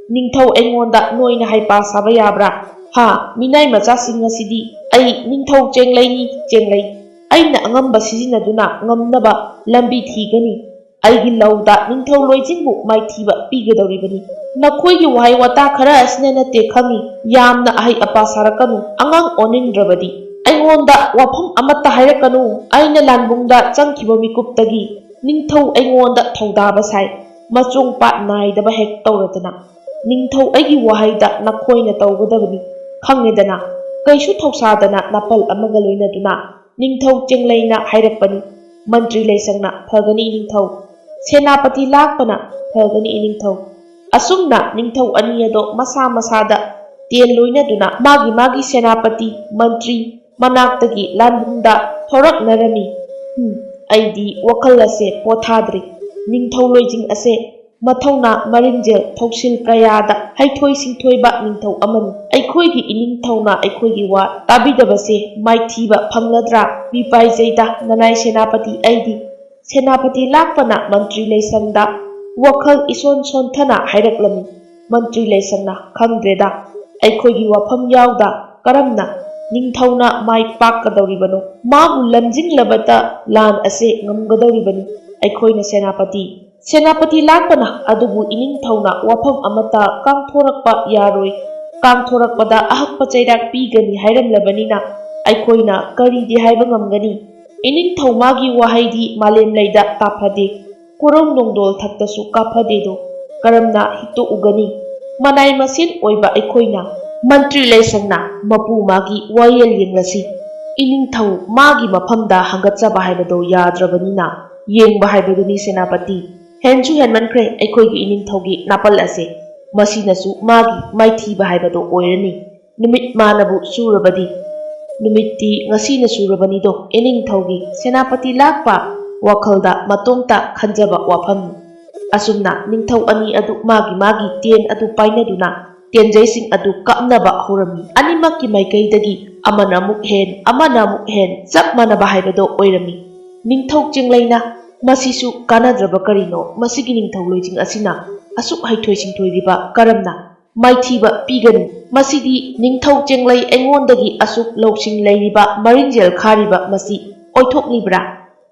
ꯅꯤꯡꯊꯧ ꯑꯩꯉꯣꯟꯗ ꯅꯣꯏꯅ ꯍꯩꯄꯥ ꯁꯥꯕ ꯌꯥꯕ꯭ꯔꯥ? ꯍꯥ, ꯃꯤꯅꯥꯏ ꯃꯆꯥꯁꯤꯡ ꯑꯁꯤꯗꯤ꯫ ꯑꯩ ꯅꯤꯡꯊꯧ ꯆꯦꯡꯂꯩꯅꯤ, ꯆꯦꯡꯂꯩ꯫ ꯑꯩꯅ ꯑꯉꯝꯕ ꯁꯤꯖꯤꯟꯅꯗꯨꯅ ꯉꯝꯅꯕ ꯂꯝꯕꯤ ꯊꯤꯒꯅꯤ꯫ ꯑꯩꯒꯤ ꯂꯧꯗ ꯅꯤꯡꯊꯧ ꯂꯣꯏꯖꯤꯡꯕꯨ ꯃꯥꯏꯊꯤꯕ ꯄꯤꯒꯗꯧꯔꯤꯕꯅꯤ꯫ ꯅꯈꯣꯏꯒꯤ ꯋꯥꯍꯩ ꯋꯥꯇꯥ ꯈꯔ ꯑꯁꯤꯅ ꯅꯠꯇꯦ ꯈꯪꯉꯤ꯫ ꯌꯥꯝꯅ ꯑꯍꯩ ꯑꯄꯥ ꯁꯥꯔꯛꯀꯅꯨ꯫ ꯑꯉꯥꯡ ꯑꯣꯟꯅꯤꯡꯗ꯭ꯔꯕꯗꯤ꯫ ꯑꯩꯉꯣꯟꯗ ꯋꯥꯐꯝ ꯑꯃꯠꯇ ꯍꯥꯏꯔꯛꯀꯅꯨ꯫ ꯑꯩꯅ ꯂꯥꯟꯕꯨꯡꯗ ꯆꯪꯈꯤꯕ ꯃꯤꯀꯨꯞꯇꯒꯤ ꯅꯤꯡꯊꯧ ꯑꯩꯉꯣꯟꯗ ꯊꯧꯗꯥꯕ ꯁꯥꯏ꯫ ꯃꯆꯣꯡ ꯄꯥꯠ ꯅꯥꯏꯗꯕ ꯍꯦꯛ ꯇꯧꯔꯗꯅ꯫ ꯅꯤꯡꯊꯧ ꯑꯩꯒꯤ ꯋꯥꯍꯩꯗ ꯅꯈꯣꯏꯅ ꯇꯧꯒꯗꯕꯅꯤ꯫ ꯈꯪꯉꯦꯗꯅ꯫ ꯀꯩꯁꯨ ꯊꯧꯁꯥꯗꯅ ꯅꯥꯄꯜ ꯑꯃꯒ ꯂꯣꯏꯅꯗꯨꯅ ꯅꯤꯡꯊꯧ ꯆꯦꯡꯂꯩꯅ ꯍꯥꯏꯔꯛꯄꯅꯤ꯫ ꯃꯟꯇ꯭ꯔꯤ ꯂꯩꯁꯪꯅ, "ꯐꯒꯅꯤ ꯏꯅꯤꯡꯊꯧ"꯫ ꯁꯦꯅꯥꯄꯇꯤ ꯂꯥꯛꯄꯅ, "ꯐꯒꯅꯤ ꯏꯅꯤꯡꯊꯧ"꯫ ꯑꯁꯨꯝꯅ ꯅꯤꯡꯊꯧ ꯑꯅꯤ ꯑꯗꯣ ꯃꯁꯥ ꯃꯁꯥꯗ ꯇꯦꯟ ꯂꯣꯏꯅꯗꯨꯅ ꯃꯥꯒꯤ ꯃꯥꯒꯤ ꯁꯦꯅꯥꯄꯇꯤ, ꯃꯟꯇ꯭ꯔꯤ ꯃꯅꯥꯛꯇꯒꯤ ꯂꯥꯟꯕꯨꯡꯗ ꯊꯣꯔꯛꯅꯔꯝꯃꯤ꯫ ꯍꯨꯝ, ꯑꯩꯗꯤ ꯋꯥꯈꯜ ꯑꯁꯦ ꯄꯣꯊꯥꯗ꯭ꯔꯤ꯫ ꯅꯤꯡꯊꯧ ꯂꯣꯏꯖꯤꯡ ꯑꯁꯦ ꯃꯊꯧꯅꯥ, ꯃꯔꯤꯡꯖꯦꯜ, ꯊꯧꯁꯤꯜ ꯀꯌꯥꯗ ꯍꯩꯊꯣꯏ ꯁꯤꯡꯊꯣꯏꯕ ꯅꯤꯡꯊꯧ ꯑꯃꯅꯤ꯫ ꯑꯩꯈꯣꯏꯒꯤ ꯏꯅꯤꯡꯊꯧꯅ ꯑꯩꯈꯣꯏꯒꯤ ꯋꯥ ꯇꯥꯕꯤꯗꯕꯁꯦ ꯃꯥꯏꯊꯤꯕ ꯐꯪꯂꯗ꯭ꯔꯥ? ꯃꯤꯄꯥꯏꯖꯩꯗ ꯅꯅꯥꯏ ꯁꯦꯅꯥꯄꯇꯤ ꯑꯩꯗꯤ꯫ ꯁꯦꯅꯥꯄꯇꯤ ꯂꯥꯛꯄꯅ ꯃꯟꯇ꯭ꯔꯤ ꯂꯩꯁꯪꯗ ꯋꯥꯈꯜ ꯏꯁꯣꯟ ꯁꯣꯟꯊꯅ ꯍꯥꯏꯔꯛꯂꯝꯃꯤ꯫ ꯃꯟꯇ꯭ꯔꯤ ꯂꯩꯁꯪꯅ, "ꯈꯪꯗ꯭ꯔꯦꯗ, ꯑꯩꯈꯣꯏꯒꯤ ꯋꯥꯐꯝ ꯌꯥꯎꯗ ꯀꯔꯝꯅ ꯅꯤꯡꯊꯧꯅ ꯃꯥꯏ ꯄꯥꯛꯀꯗꯧꯔꯤꯕꯅꯣ? ꯃꯥꯕꯨ ꯂꯝꯖꯤꯡꯂꯕꯇ ꯂꯥꯟ ꯑꯁꯦ ꯉꯝꯒꯗꯧꯔꯤꯕꯅꯤ꯫ ꯑꯩꯈꯣꯏꯅ ꯁꯦꯅꯥꯄꯇꯤ, ꯁꯦꯅꯥꯄꯇꯤ ꯂꯥꯛꯄꯅ ꯑꯗꯨꯕꯨ ꯏꯅꯤꯡꯊꯧꯅ ꯋꯥꯐꯝ ꯑꯃꯠꯇ ꯀꯥꯡꯊꯣꯔꯛꯄ ꯌꯥꯔꯣꯏ, ꯀꯥꯡꯊꯣꯔꯛꯄꯗ ꯑꯍꯛꯄ ꯆꯩꯔꯥꯛ ꯄꯤꯒꯅꯤ ꯍꯥꯏꯔꯝꯂꯕꯅꯤꯅ ꯑꯩꯈꯣꯏꯅ ꯀꯔꯤꯗꯤ ꯍꯥꯏꯕ ꯉꯝꯒꯅꯤ? ꯏꯅꯤꯡꯊꯧ ꯃꯥꯒꯤ ꯋꯥꯍꯩꯗꯤ ꯃꯥꯂꯦꯝ ꯂꯩꯗ ꯇꯥꯐꯗꯦ, ꯀꯣꯔꯧ ꯅꯣꯡꯗꯣꯜ ꯊꯛꯇꯁꯨ ꯀꯥꯐꯗꯦꯗꯣ ꯀꯔꯝꯅ ꯍꯤꯛꯇꯣꯛꯎꯒꯅꯤ? ꯃꯅꯥꯏ ꯃꯁꯦꯟ ꯑꯣꯏꯕ ꯑꯩꯈꯣꯏꯅ ꯃꯟꯇ꯭ꯔꯤ ꯂꯩꯁꯪꯅ ꯃꯄꯨ ꯃꯥꯒꯤ ꯋꯥꯌꯦꯜ ꯌꯦꯡꯂꯁꯤ꯫ ꯏꯅꯤꯡꯊꯧ ꯃꯥꯒꯤ ꯃꯐꯝꯗ ꯍꯪꯒꯠꯆꯕ ꯍꯥꯏꯕꯗꯣ ꯌꯥꯗ꯭ꯔꯕꯅꯤꯅ ꯌꯦꯡꯕ ꯍꯥꯏꯕꯗꯨꯅꯤ ꯁꯦꯅꯥꯄꯇꯤ꯫ ꯍꯦꯟꯁꯨ ꯍꯦꯟꯃꯟꯈ꯭ꯔꯦ ꯑꯩꯈꯣꯏꯒꯤ ꯏꯅꯤꯡꯊꯧꯒꯤ ꯅꯥꯄꯜ ꯑꯁꯦ꯫ ꯃꯁꯤꯅꯁꯨ ꯃꯥꯒꯤ ꯃꯥꯏꯊꯤꯕ ꯍꯥꯏꯕꯗꯣ ꯑꯣꯏꯔꯅꯤ꯫ ꯅꯨꯃꯤꯠ ꯃꯥꯅꯕꯨ ꯁꯨꯔꯕꯗꯤ꯫ ꯅꯨꯃꯤꯠꯇꯤ ꯉꯁꯤꯅ ꯁꯨꯔꯕꯅꯤꯗꯣ ꯏꯅꯤꯡꯊꯧꯒꯤ ꯁꯦꯅꯥꯄꯇꯤ ꯂꯥꯛꯄ ꯋꯥꯈꯜꯗ ꯃꯇꯣꯝꯇ ꯈꯟꯖꯕ ꯋꯥꯐꯝꯅꯤ꯫ ꯑꯁꯨꯝꯅ ꯅꯤꯡꯊꯧ ꯑꯅꯤ ꯑꯗꯨ ꯃꯥꯒꯤ ꯃꯥꯒꯤ ꯇꯦꯟ ꯑꯗꯨ ꯄꯥꯏꯅꯗꯨꯅ ꯇꯦꯟꯖꯩꯁꯤꯡ ꯑꯗꯨ ꯀꯥꯞꯅꯕ ꯍꯧꯔꯝꯃꯤ꯫ ꯑꯅꯤꯃꯛꯀꯤ ꯃꯥꯏꯀꯩꯗꯒꯤ ꯑꯃꯅ ꯑꯃꯨꯛ ꯍꯦꯟ, ꯑꯃꯅ ꯑꯃꯨꯛ ꯍꯦꯟ ꯆꯞ ꯃꯥꯟꯅꯕ ꯍꯥꯏꯕꯗꯣ ꯑꯣꯏꯔꯝꯃꯤ꯫ ꯅꯤꯡꯊꯧ ꯆꯦꯡꯂꯩꯅ "ꯃꯁꯤꯁꯨ ꯀꯥꯟꯅꯗ꯭ꯔꯕ ꯀꯔꯤꯅꯣ? ꯃꯁꯤꯒꯤ ꯅꯤꯡꯊꯧ ꯂꯣꯏꯖꯤꯡ ꯑꯁꯤꯅ ꯑꯁꯨꯛ ꯍꯩꯊꯣꯏ ꯁꯤꯡꯊꯣꯏꯔꯤꯕ ꯀꯔꯝꯅ ꯃꯥꯏꯊꯤꯕ ꯄꯤꯒꯅꯤ? ꯃꯁꯤꯗꯤ ꯅꯤꯡꯊꯧ ꯆꯦꯡꯂꯩ ꯑꯩꯉꯣꯟꯗꯒꯤ ꯑꯁꯨꯛ ꯂꯧꯁꯤꯡ ꯂꯩꯔꯤꯕ ꯃꯔꯤꯡꯖꯦꯜ ꯈꯥꯔꯤꯕ ꯃꯁꯤ ꯑꯣꯏꯊꯣꯛꯂꯤꯕ꯭ꯔꯥ?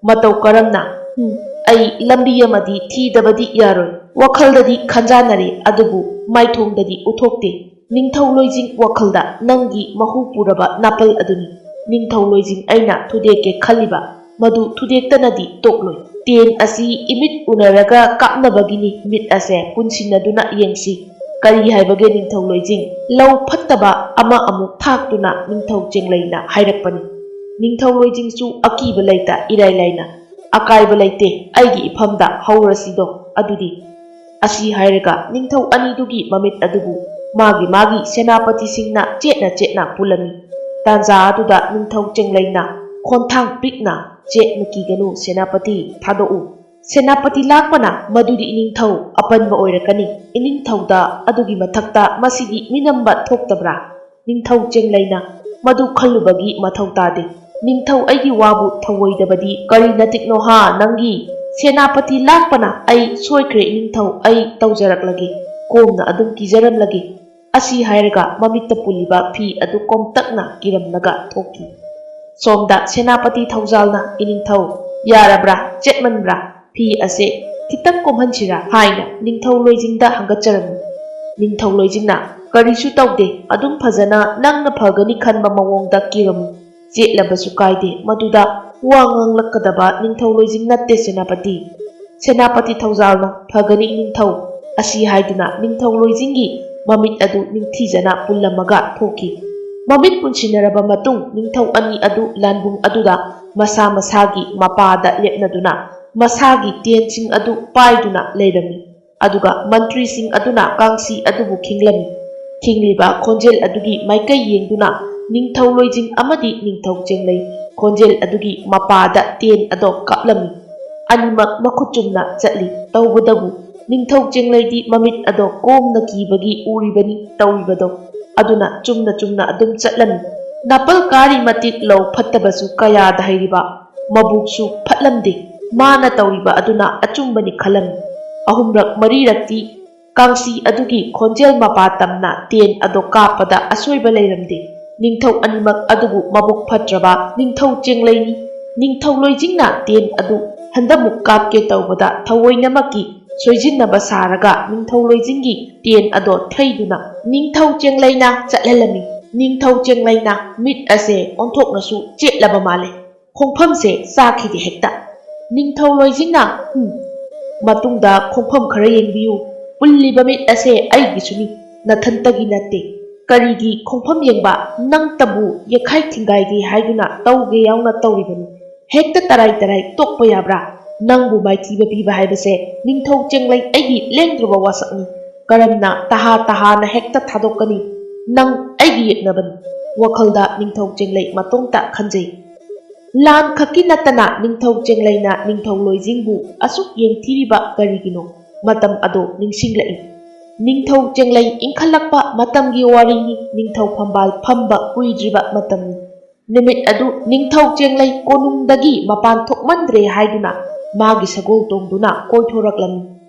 ꯃꯇꯧ ꯀꯔꯝꯅ? ꯍꯨꯝ, ꯑꯩ ꯂꯝꯕꯤ ꯑꯃꯗꯤ ꯊꯤꯗꯕꯗꯤ ꯌꯥꯔꯣꯏ꯫ ꯋꯥꯈꯜꯗꯗꯤ ꯈꯟꯖꯥꯟꯅꯔꯦ, ꯑꯗꯨꯕꯨ ꯃꯥꯏꯊꯣꯡꯗꯗꯤ ꯎꯠꯊꯣꯛꯇꯦ꯫ ꯅꯤꯡꯊꯧ ꯂꯣꯏꯖꯤꯡ ꯋꯥꯈꯜꯗ ꯅꯪꯒꯤ ꯃꯍꯨ ꯄꯨꯔꯕ ꯅꯥꯄꯜ ꯑꯗꯨꯅꯤ꯫ ꯅꯤꯡꯊꯧ ꯂꯣꯏꯖꯤꯡ ꯑꯩꯅ ꯊꯨꯗꯦꯛꯀꯦ ꯈꯜꯂꯤꯕ ꯃꯗꯨ ꯊꯨꯗꯦꯛꯇꯅꯗꯤ ꯇꯣꯛꯂꯣꯏ꯫ ꯇꯦꯟ ꯑꯁꯤ ꯏꯃꯤꯠ ꯎꯅꯔꯒ ꯀꯥꯞꯅꯕꯒꯤꯅꯤ꯫ ꯃꯤꯠ ꯑꯁꯦ ꯄꯨꯟꯁꯤꯟꯅꯗꯨꯅ ꯌꯦꯡꯁꯤ꯫ ꯀꯔꯤ ꯍꯥꯏꯕꯒꯦ ꯅꯤꯡꯊꯧ ꯂꯣꯏꯖꯤꯡ?" ꯂꯧ ꯐꯠꯇꯕ ꯑꯃ ꯑꯃꯨꯛ ꯊꯥꯛꯇꯨꯅ ꯅꯤꯡꯊꯧ ꯆꯦꯡꯂꯩꯅ ꯍꯥꯏꯔꯛꯄꯅꯤ꯫ ꯅꯤꯡꯊꯧ ꯂꯣꯏꯖꯤꯡꯁꯨ ꯑꯀꯤꯕ ꯂꯩꯇ ꯏꯔꯥꯏ ꯂꯥꯏꯅ, "ꯑꯀꯥꯏꯕ ꯂꯩꯇꯦ, ꯑꯩꯒꯤ ꯏꯐꯝꯗ ꯍꯧꯔꯁꯤꯗꯣ ꯑꯗꯨꯗꯤ"꯫ ꯑꯁꯤ ꯍꯥꯏꯔꯒ ꯅꯤꯡꯊꯧ ꯑꯅꯤꯗꯨꯒꯤ ꯃꯃꯤꯠ ꯑꯗꯨꯕꯨ ꯃꯥꯒꯤ ꯃꯥꯒꯤ ꯁꯦꯅꯥꯄꯇꯤꯁꯤꯡꯅ ꯆꯦꯠꯅ ꯆꯦꯠꯅ ꯄꯨꯜꯂꯝꯃꯤ꯫ ꯇꯥꯟꯖꯥ ꯑꯗꯨꯗ ꯅꯤꯡꯊꯧ ꯆꯦꯡꯂꯩꯅ ꯈꯣꯟꯊꯥꯡ ꯄꯤꯛꯅ, "ꯆꯦꯠꯅ ꯀꯤꯒꯅꯨ ꯁꯦꯅꯥꯄꯇꯤ, ꯊꯥꯗꯣꯛꯎ꯫ ꯁꯦꯅꯥꯄꯇꯤ ꯂꯥꯛꯄꯅ ꯃꯗꯨꯗꯤ ꯏꯅꯤꯡꯊꯧ ꯑꯄꯟꯕ ꯑꯣꯏꯔꯛꯀꯅꯤ꯫ ꯏꯅꯤꯡꯊꯧꯗ ꯑꯗꯨꯒꯤ ꯃꯊꯛꯇ ꯃꯁꯤꯗꯤ ꯃꯤꯅꯝꯕ ꯊꯣꯛꯇꯕ꯭ꯔꯥ?" ꯅꯤꯡꯊꯧ ꯆꯦꯡꯂꯩꯅ ꯃꯗꯨ ꯈꯜꯂꯨꯕꯒꯤ ꯃꯊꯧ ꯇꯥꯗꯦ꯫ "ꯅꯤꯡꯊꯧ ꯑꯩꯒꯤ ꯋꯥꯕꯨ ꯊꯧꯑꯣꯏꯗꯕꯗꯤ ꯀꯔꯤ ꯅꯇꯤꯛꯅꯣ ꯍꯥ ꯅꯪꯒꯤ? ꯁꯦꯅꯥꯄꯇꯤ ꯂꯥꯛꯄꯅ ꯑꯩ ꯁꯣꯏꯈ꯭ꯔꯦ ꯏꯅꯤꯡꯊꯧ, ꯑꯩ ꯇꯧꯖꯔꯛꯂꯒꯦ꯫ ꯀꯣꯝꯅ ꯑꯗꯨꯝ ꯀꯤꯖꯔꯝꯂꯒꯦ"꯫ ꯑꯁꯤ ꯍꯥꯏꯔꯒ ꯃꯃꯤꯠꯇ ꯄꯨꯜꯂꯤꯕ ꯐꯤ ꯑꯗꯨ ꯀꯣꯝꯇꯛꯅ ꯀꯤꯔꯝꯂꯒ ꯊꯣꯛꯈꯤ꯫ ꯁꯣꯝꯗ ꯁꯦꯅꯥꯄꯇꯤ ꯊꯧꯖꯥꯜꯅ, "ꯏꯅꯤꯡꯊꯧ, ꯌꯥꯔꯕ꯭ꯔꯥ? ꯆꯦꯠꯃꯟꯕ꯭ꯔꯥ?" "ꯐꯤ ꯑꯁꯦ ꯈꯤꯇꯪ ꯀꯣꯝꯍꯟꯁꯤꯔꯥ?" ꯍꯥꯏꯅ ꯅꯤꯡꯊꯧ ꯂꯣꯏꯖꯤꯡꯗ ꯍꯪꯒꯠꯆꯔꯝꯃꯤ꯫ ꯅꯤꯡꯊꯧ ꯂꯣꯏꯖꯤꯡꯅ, "ꯀꯔꯤꯁꯨ ꯇꯧꯗꯦ, ꯑꯗꯨꯝ ꯐꯖꯅ ꯅꯪꯅ ꯐꯒꯅꯤ ꯈꯟꯕ ꯃꯑꯣꯡꯗ ꯀꯤꯔꯝꯃꯨ꯫ ꯆꯦꯠꯂꯕꯁꯨ ꯀꯥꯏꯗꯦ, ꯃꯗꯨꯗ ꯋꯥ ꯉꯥꯡꯂꯛꯀꯗꯕ ꯅꯤꯡꯊꯧ ꯂꯣꯏꯖꯤꯡ ꯅꯠꯇꯦ, ꯁꯦꯅꯥꯄꯇꯤ꯫" ꯁꯦꯅꯥꯄꯇꯤ ꯊꯧꯖꯥꯜꯅ, "ꯐꯒꯅꯤ ꯅꯤꯡꯊꯧ" ꯑꯁꯤ ꯍꯥꯏꯗꯨꯅ ꯅꯤꯡꯊꯧ ꯂꯣꯏꯖꯤꯡꯒꯤ ꯃꯃꯤꯠ ꯑꯗꯨ ꯅꯤꯡꯊꯤꯖꯅ ꯄꯨꯜꯂꯝꯃꯒ ꯊꯣꯛꯈꯤ꯫ ꯃꯃꯤꯠ ꯄꯨꯟꯁꯤꯟꯅꯔꯕ ꯃꯇꯨꯡ ꯅꯤꯡꯊꯧ ꯑꯅꯤ ꯑꯗꯨ ꯂꯥꯟꯕꯨꯡ ꯑꯗꯨꯗ ꯃꯁꯥ ꯃꯁꯥꯒꯤ ꯃꯄꯥꯗ ꯂꯦꯞꯅꯗꯨꯅ ꯃꯁꯥꯒꯤ ꯇꯦꯟꯁꯤꯡ ꯑꯗꯨ ꯄꯥꯏꯗꯨꯅ ꯂꯩꯔꯝꯃꯤ꯫ ꯑꯗꯨꯒ ꯃꯟꯇ꯭ꯔꯤꯁꯤꯡ ꯑꯗꯨꯅ ꯀꯥꯡꯁꯤ ꯑꯗꯨꯕꯨ ꯈꯤꯡꯂꯝꯃꯤ꯫ ꯈꯤꯡꯂꯤꯕ ꯈꯣꯟꯖꯦꯜ ꯑꯗꯨꯒꯤ ꯃꯥꯏꯀꯩ ꯌꯦꯡꯗꯨꯅ ꯅꯤꯡꯊꯧ ꯂꯣꯏꯖꯤꯡ ꯑꯃꯗꯤ ꯅꯤꯡꯊꯧ ꯆꯦꯡꯂꯩ ꯈꯣꯟꯖꯦꯜ ꯑꯗꯨꯒꯤ ꯃꯄꯥꯗ ꯇꯦꯟ ꯑꯗꯣ ꯀꯥꯞꯂꯝꯃꯤ꯫ ꯑꯅꯤꯃꯛ ꯃꯈꯨꯠ ꯆꯨꯝꯅ ꯆꯠꯂꯤ꯫ ꯇꯧꯕꯗꯕꯨ ꯅꯤꯡꯊꯧ ꯆꯦꯡꯂꯩꯗꯤ ꯃꯃꯤꯠ ꯑꯗꯣ ꯀꯣꯝꯅ ꯀꯤꯕꯒꯤ ꯎꯔꯤꯕꯅꯤ ꯇꯧꯔꯤꯕꯗꯣ꯫ ꯑꯗꯨꯅ ꯆꯨꯝꯅ ꯆꯨꯝꯅ ꯑꯗꯨꯝ ꯆꯠꯂꯝꯃꯤ꯫ ꯅꯥꯄꯜ ꯀꯥꯔꯤ ꯃꯇꯤꯛ ꯂꯧ ꯐꯠꯇꯕꯁꯨ ꯀꯌꯥꯗ ꯍꯩꯔꯤꯕ, ꯃꯕꯨꯛꯁꯨ ꯐꯠꯂꯝꯗꯦ꯫ ꯃꯥꯅ ꯇꯧꯔꯤꯕ ꯑꯗꯨꯅ ꯑꯆꯨꯝꯕꯅꯤ ꯈꯜꯂꯝꯃꯤ꯫ ꯑꯍꯨꯝꯔꯛ ꯃꯔꯤꯔꯛꯇꯤ ꯀꯥꯡꯁꯤ ꯑꯗꯨꯒꯤ ꯈꯣꯟꯖꯦꯜ ꯃꯄꯥ ꯇꯝꯅ ꯇꯦꯟ ꯑꯗꯣ ꯀꯥꯞꯄꯗ ꯑꯁꯣꯏꯕ ꯂꯩꯔꯝꯗꯦ꯫ ꯅꯤꯡꯊꯧ ꯑꯅꯤꯃꯛ ꯑꯗꯨꯕꯨ ꯃꯕꯨꯛ ꯐꯠꯇ꯭ꯔꯕ ꯅꯤꯡꯊꯧ ꯆꯦꯡꯂꯩꯅꯤ꯫ ꯅꯤꯡꯊꯧ ꯂꯣꯏꯖꯤꯡꯅ ꯇꯦꯟ ꯑꯗꯨ ꯍꯟꯗꯃꯨꯛ ꯀꯥꯞꯀꯦ ꯇꯧꯕꯗ ꯊꯑꯣꯏꯅꯃꯛꯀꯤ ꯁꯣꯏꯖꯤꯟꯅꯕ ꯁꯥꯔꯒ ꯅꯤꯡꯊꯧ ꯂꯣꯏꯖꯤꯡꯒꯤ ꯇꯦꯟ ꯑꯗꯣ ꯊꯩꯗꯨꯅ ꯅꯤꯡꯊꯧ ꯆꯦꯡꯂꯩꯅ ꯆꯠꯍꯜꯂꯝꯃꯤ꯫ ꯅꯤꯡꯊꯧ ꯆꯦꯡꯂꯩꯅ ꯃꯤꯠ ꯑꯁꯦ ꯑꯣꯟꯊꯣꯛꯅꯁꯨ ꯆꯦꯠꯂꯕ ꯃꯥꯜꯂꯦ꯫ ꯈꯣꯡꯐꯝꯁꯦ ꯆꯥꯈꯤꯗꯦ ꯍꯦꯛꯇ꯫ ꯅꯤꯡꯊꯧ ꯂꯣꯏꯖꯤꯡꯅ, "ꯍꯨꯝ, ꯃꯇꯨꯡꯗ ꯈꯣꯡꯐꯝ ꯈꯔ ꯌꯦꯡꯕꯤꯌꯨ꯫ ꯄꯨꯜꯂꯤꯕ ꯃꯤꯠ ꯑꯁꯦ ꯑꯩꯒꯤꯁꯨꯅꯤ, ꯅꯊꯟꯇꯒꯤ ꯅꯠꯇꯦ꯫ ꯀꯔꯤꯒꯤ ꯈꯣꯡꯐꯝ ꯌꯦꯡꯕ? ꯅꯪꯇꯕꯨ ꯌꯦꯛꯈꯥꯏ ꯊꯤꯡꯒꯥꯏꯒꯦ ꯍꯥꯏꯗꯨꯅ ꯇꯧꯒꯦ ꯌꯥꯎꯅ ꯇꯧꯔꯤꯕꯅꯤ꯫ ꯍꯦꯛꯇ ꯇꯔꯥꯏ ꯇꯔꯥꯏ ꯇꯣꯛꯄ ꯌꯥꯕ꯭ꯔꯥ? ꯅꯪꯕꯨ ꯃꯥꯏꯊꯤꯕ ꯄꯤꯕ ꯍꯥꯏꯕꯁꯦ ꯅꯤꯡꯊꯧ ꯆꯦꯡꯂꯩ ꯑꯩꯒꯤ ꯂꯦꯡꯗ꯭ꯔꯕ ꯋꯥꯁꯛꯅꯤ꯫ ꯀꯔꯝꯅ ꯇꯍꯥ ꯇꯍꯥꯅ ꯍꯦꯛꯇ ꯊꯥꯗꯣꯛꯀꯅꯤ? ꯅꯪ ꯑꯩꯒꯤ ꯌꯦꯛꯅꯕꯅꯤ꯫" ꯋꯥꯈꯜꯗ ꯅꯤꯡꯊꯧ ꯆꯦꯡꯂꯩ ꯃꯇꯣꯝꯇ ꯈꯟꯖꯩ꯫ ꯂꯥꯟ ꯈꯛꯀꯤ ꯅꯠꯇꯅ ꯅꯤꯡꯊꯧ ꯆꯦꯡꯂꯩꯅ ꯅꯤꯡꯊꯧ ꯂꯣꯏꯖꯤꯡꯕꯨ ꯑꯁꯨꯛ ꯌꯦꯡꯊꯤꯔꯤꯕ ꯀꯔꯤꯒꯤꯅꯣ? ꯃꯇꯝ ꯑꯗꯣ ꯅꯤꯡꯁꯤꯡꯂꯛꯏ꯫ ꯅꯤꯡꯊꯧ ꯆꯦꯡꯂꯩ ꯏꯪꯈꯠꯂꯛꯄ ꯃꯇꯝꯒꯤ ꯋꯥꯔꯤꯅꯤ꯫ ꯅꯤꯡꯊꯧ ꯐꯝꯕꯥꯜ ꯐꯝꯕ ꯀꯨꯏꯗ꯭ꯔꯤꯕ ꯃꯇꯝꯅꯤ꯫ ꯅꯨꯃꯤꯠ ꯑꯗꯨ ꯅꯤꯡꯊꯧ ꯆꯦꯡꯂꯩ ꯀꯣꯅꯨꯡꯗꯒꯤ ꯃꯄꯥꯟ ꯊꯣꯛꯃꯟꯗ꯭ꯔꯦ ꯍꯥꯏꯗꯨꯅ ꯃꯥꯒꯤ ꯁꯒꯣꯜ ꯇꯣꯡꯗꯨꯅ ꯀꯣꯏꯊꯣꯔꯛꯂꯝꯃꯤ꯫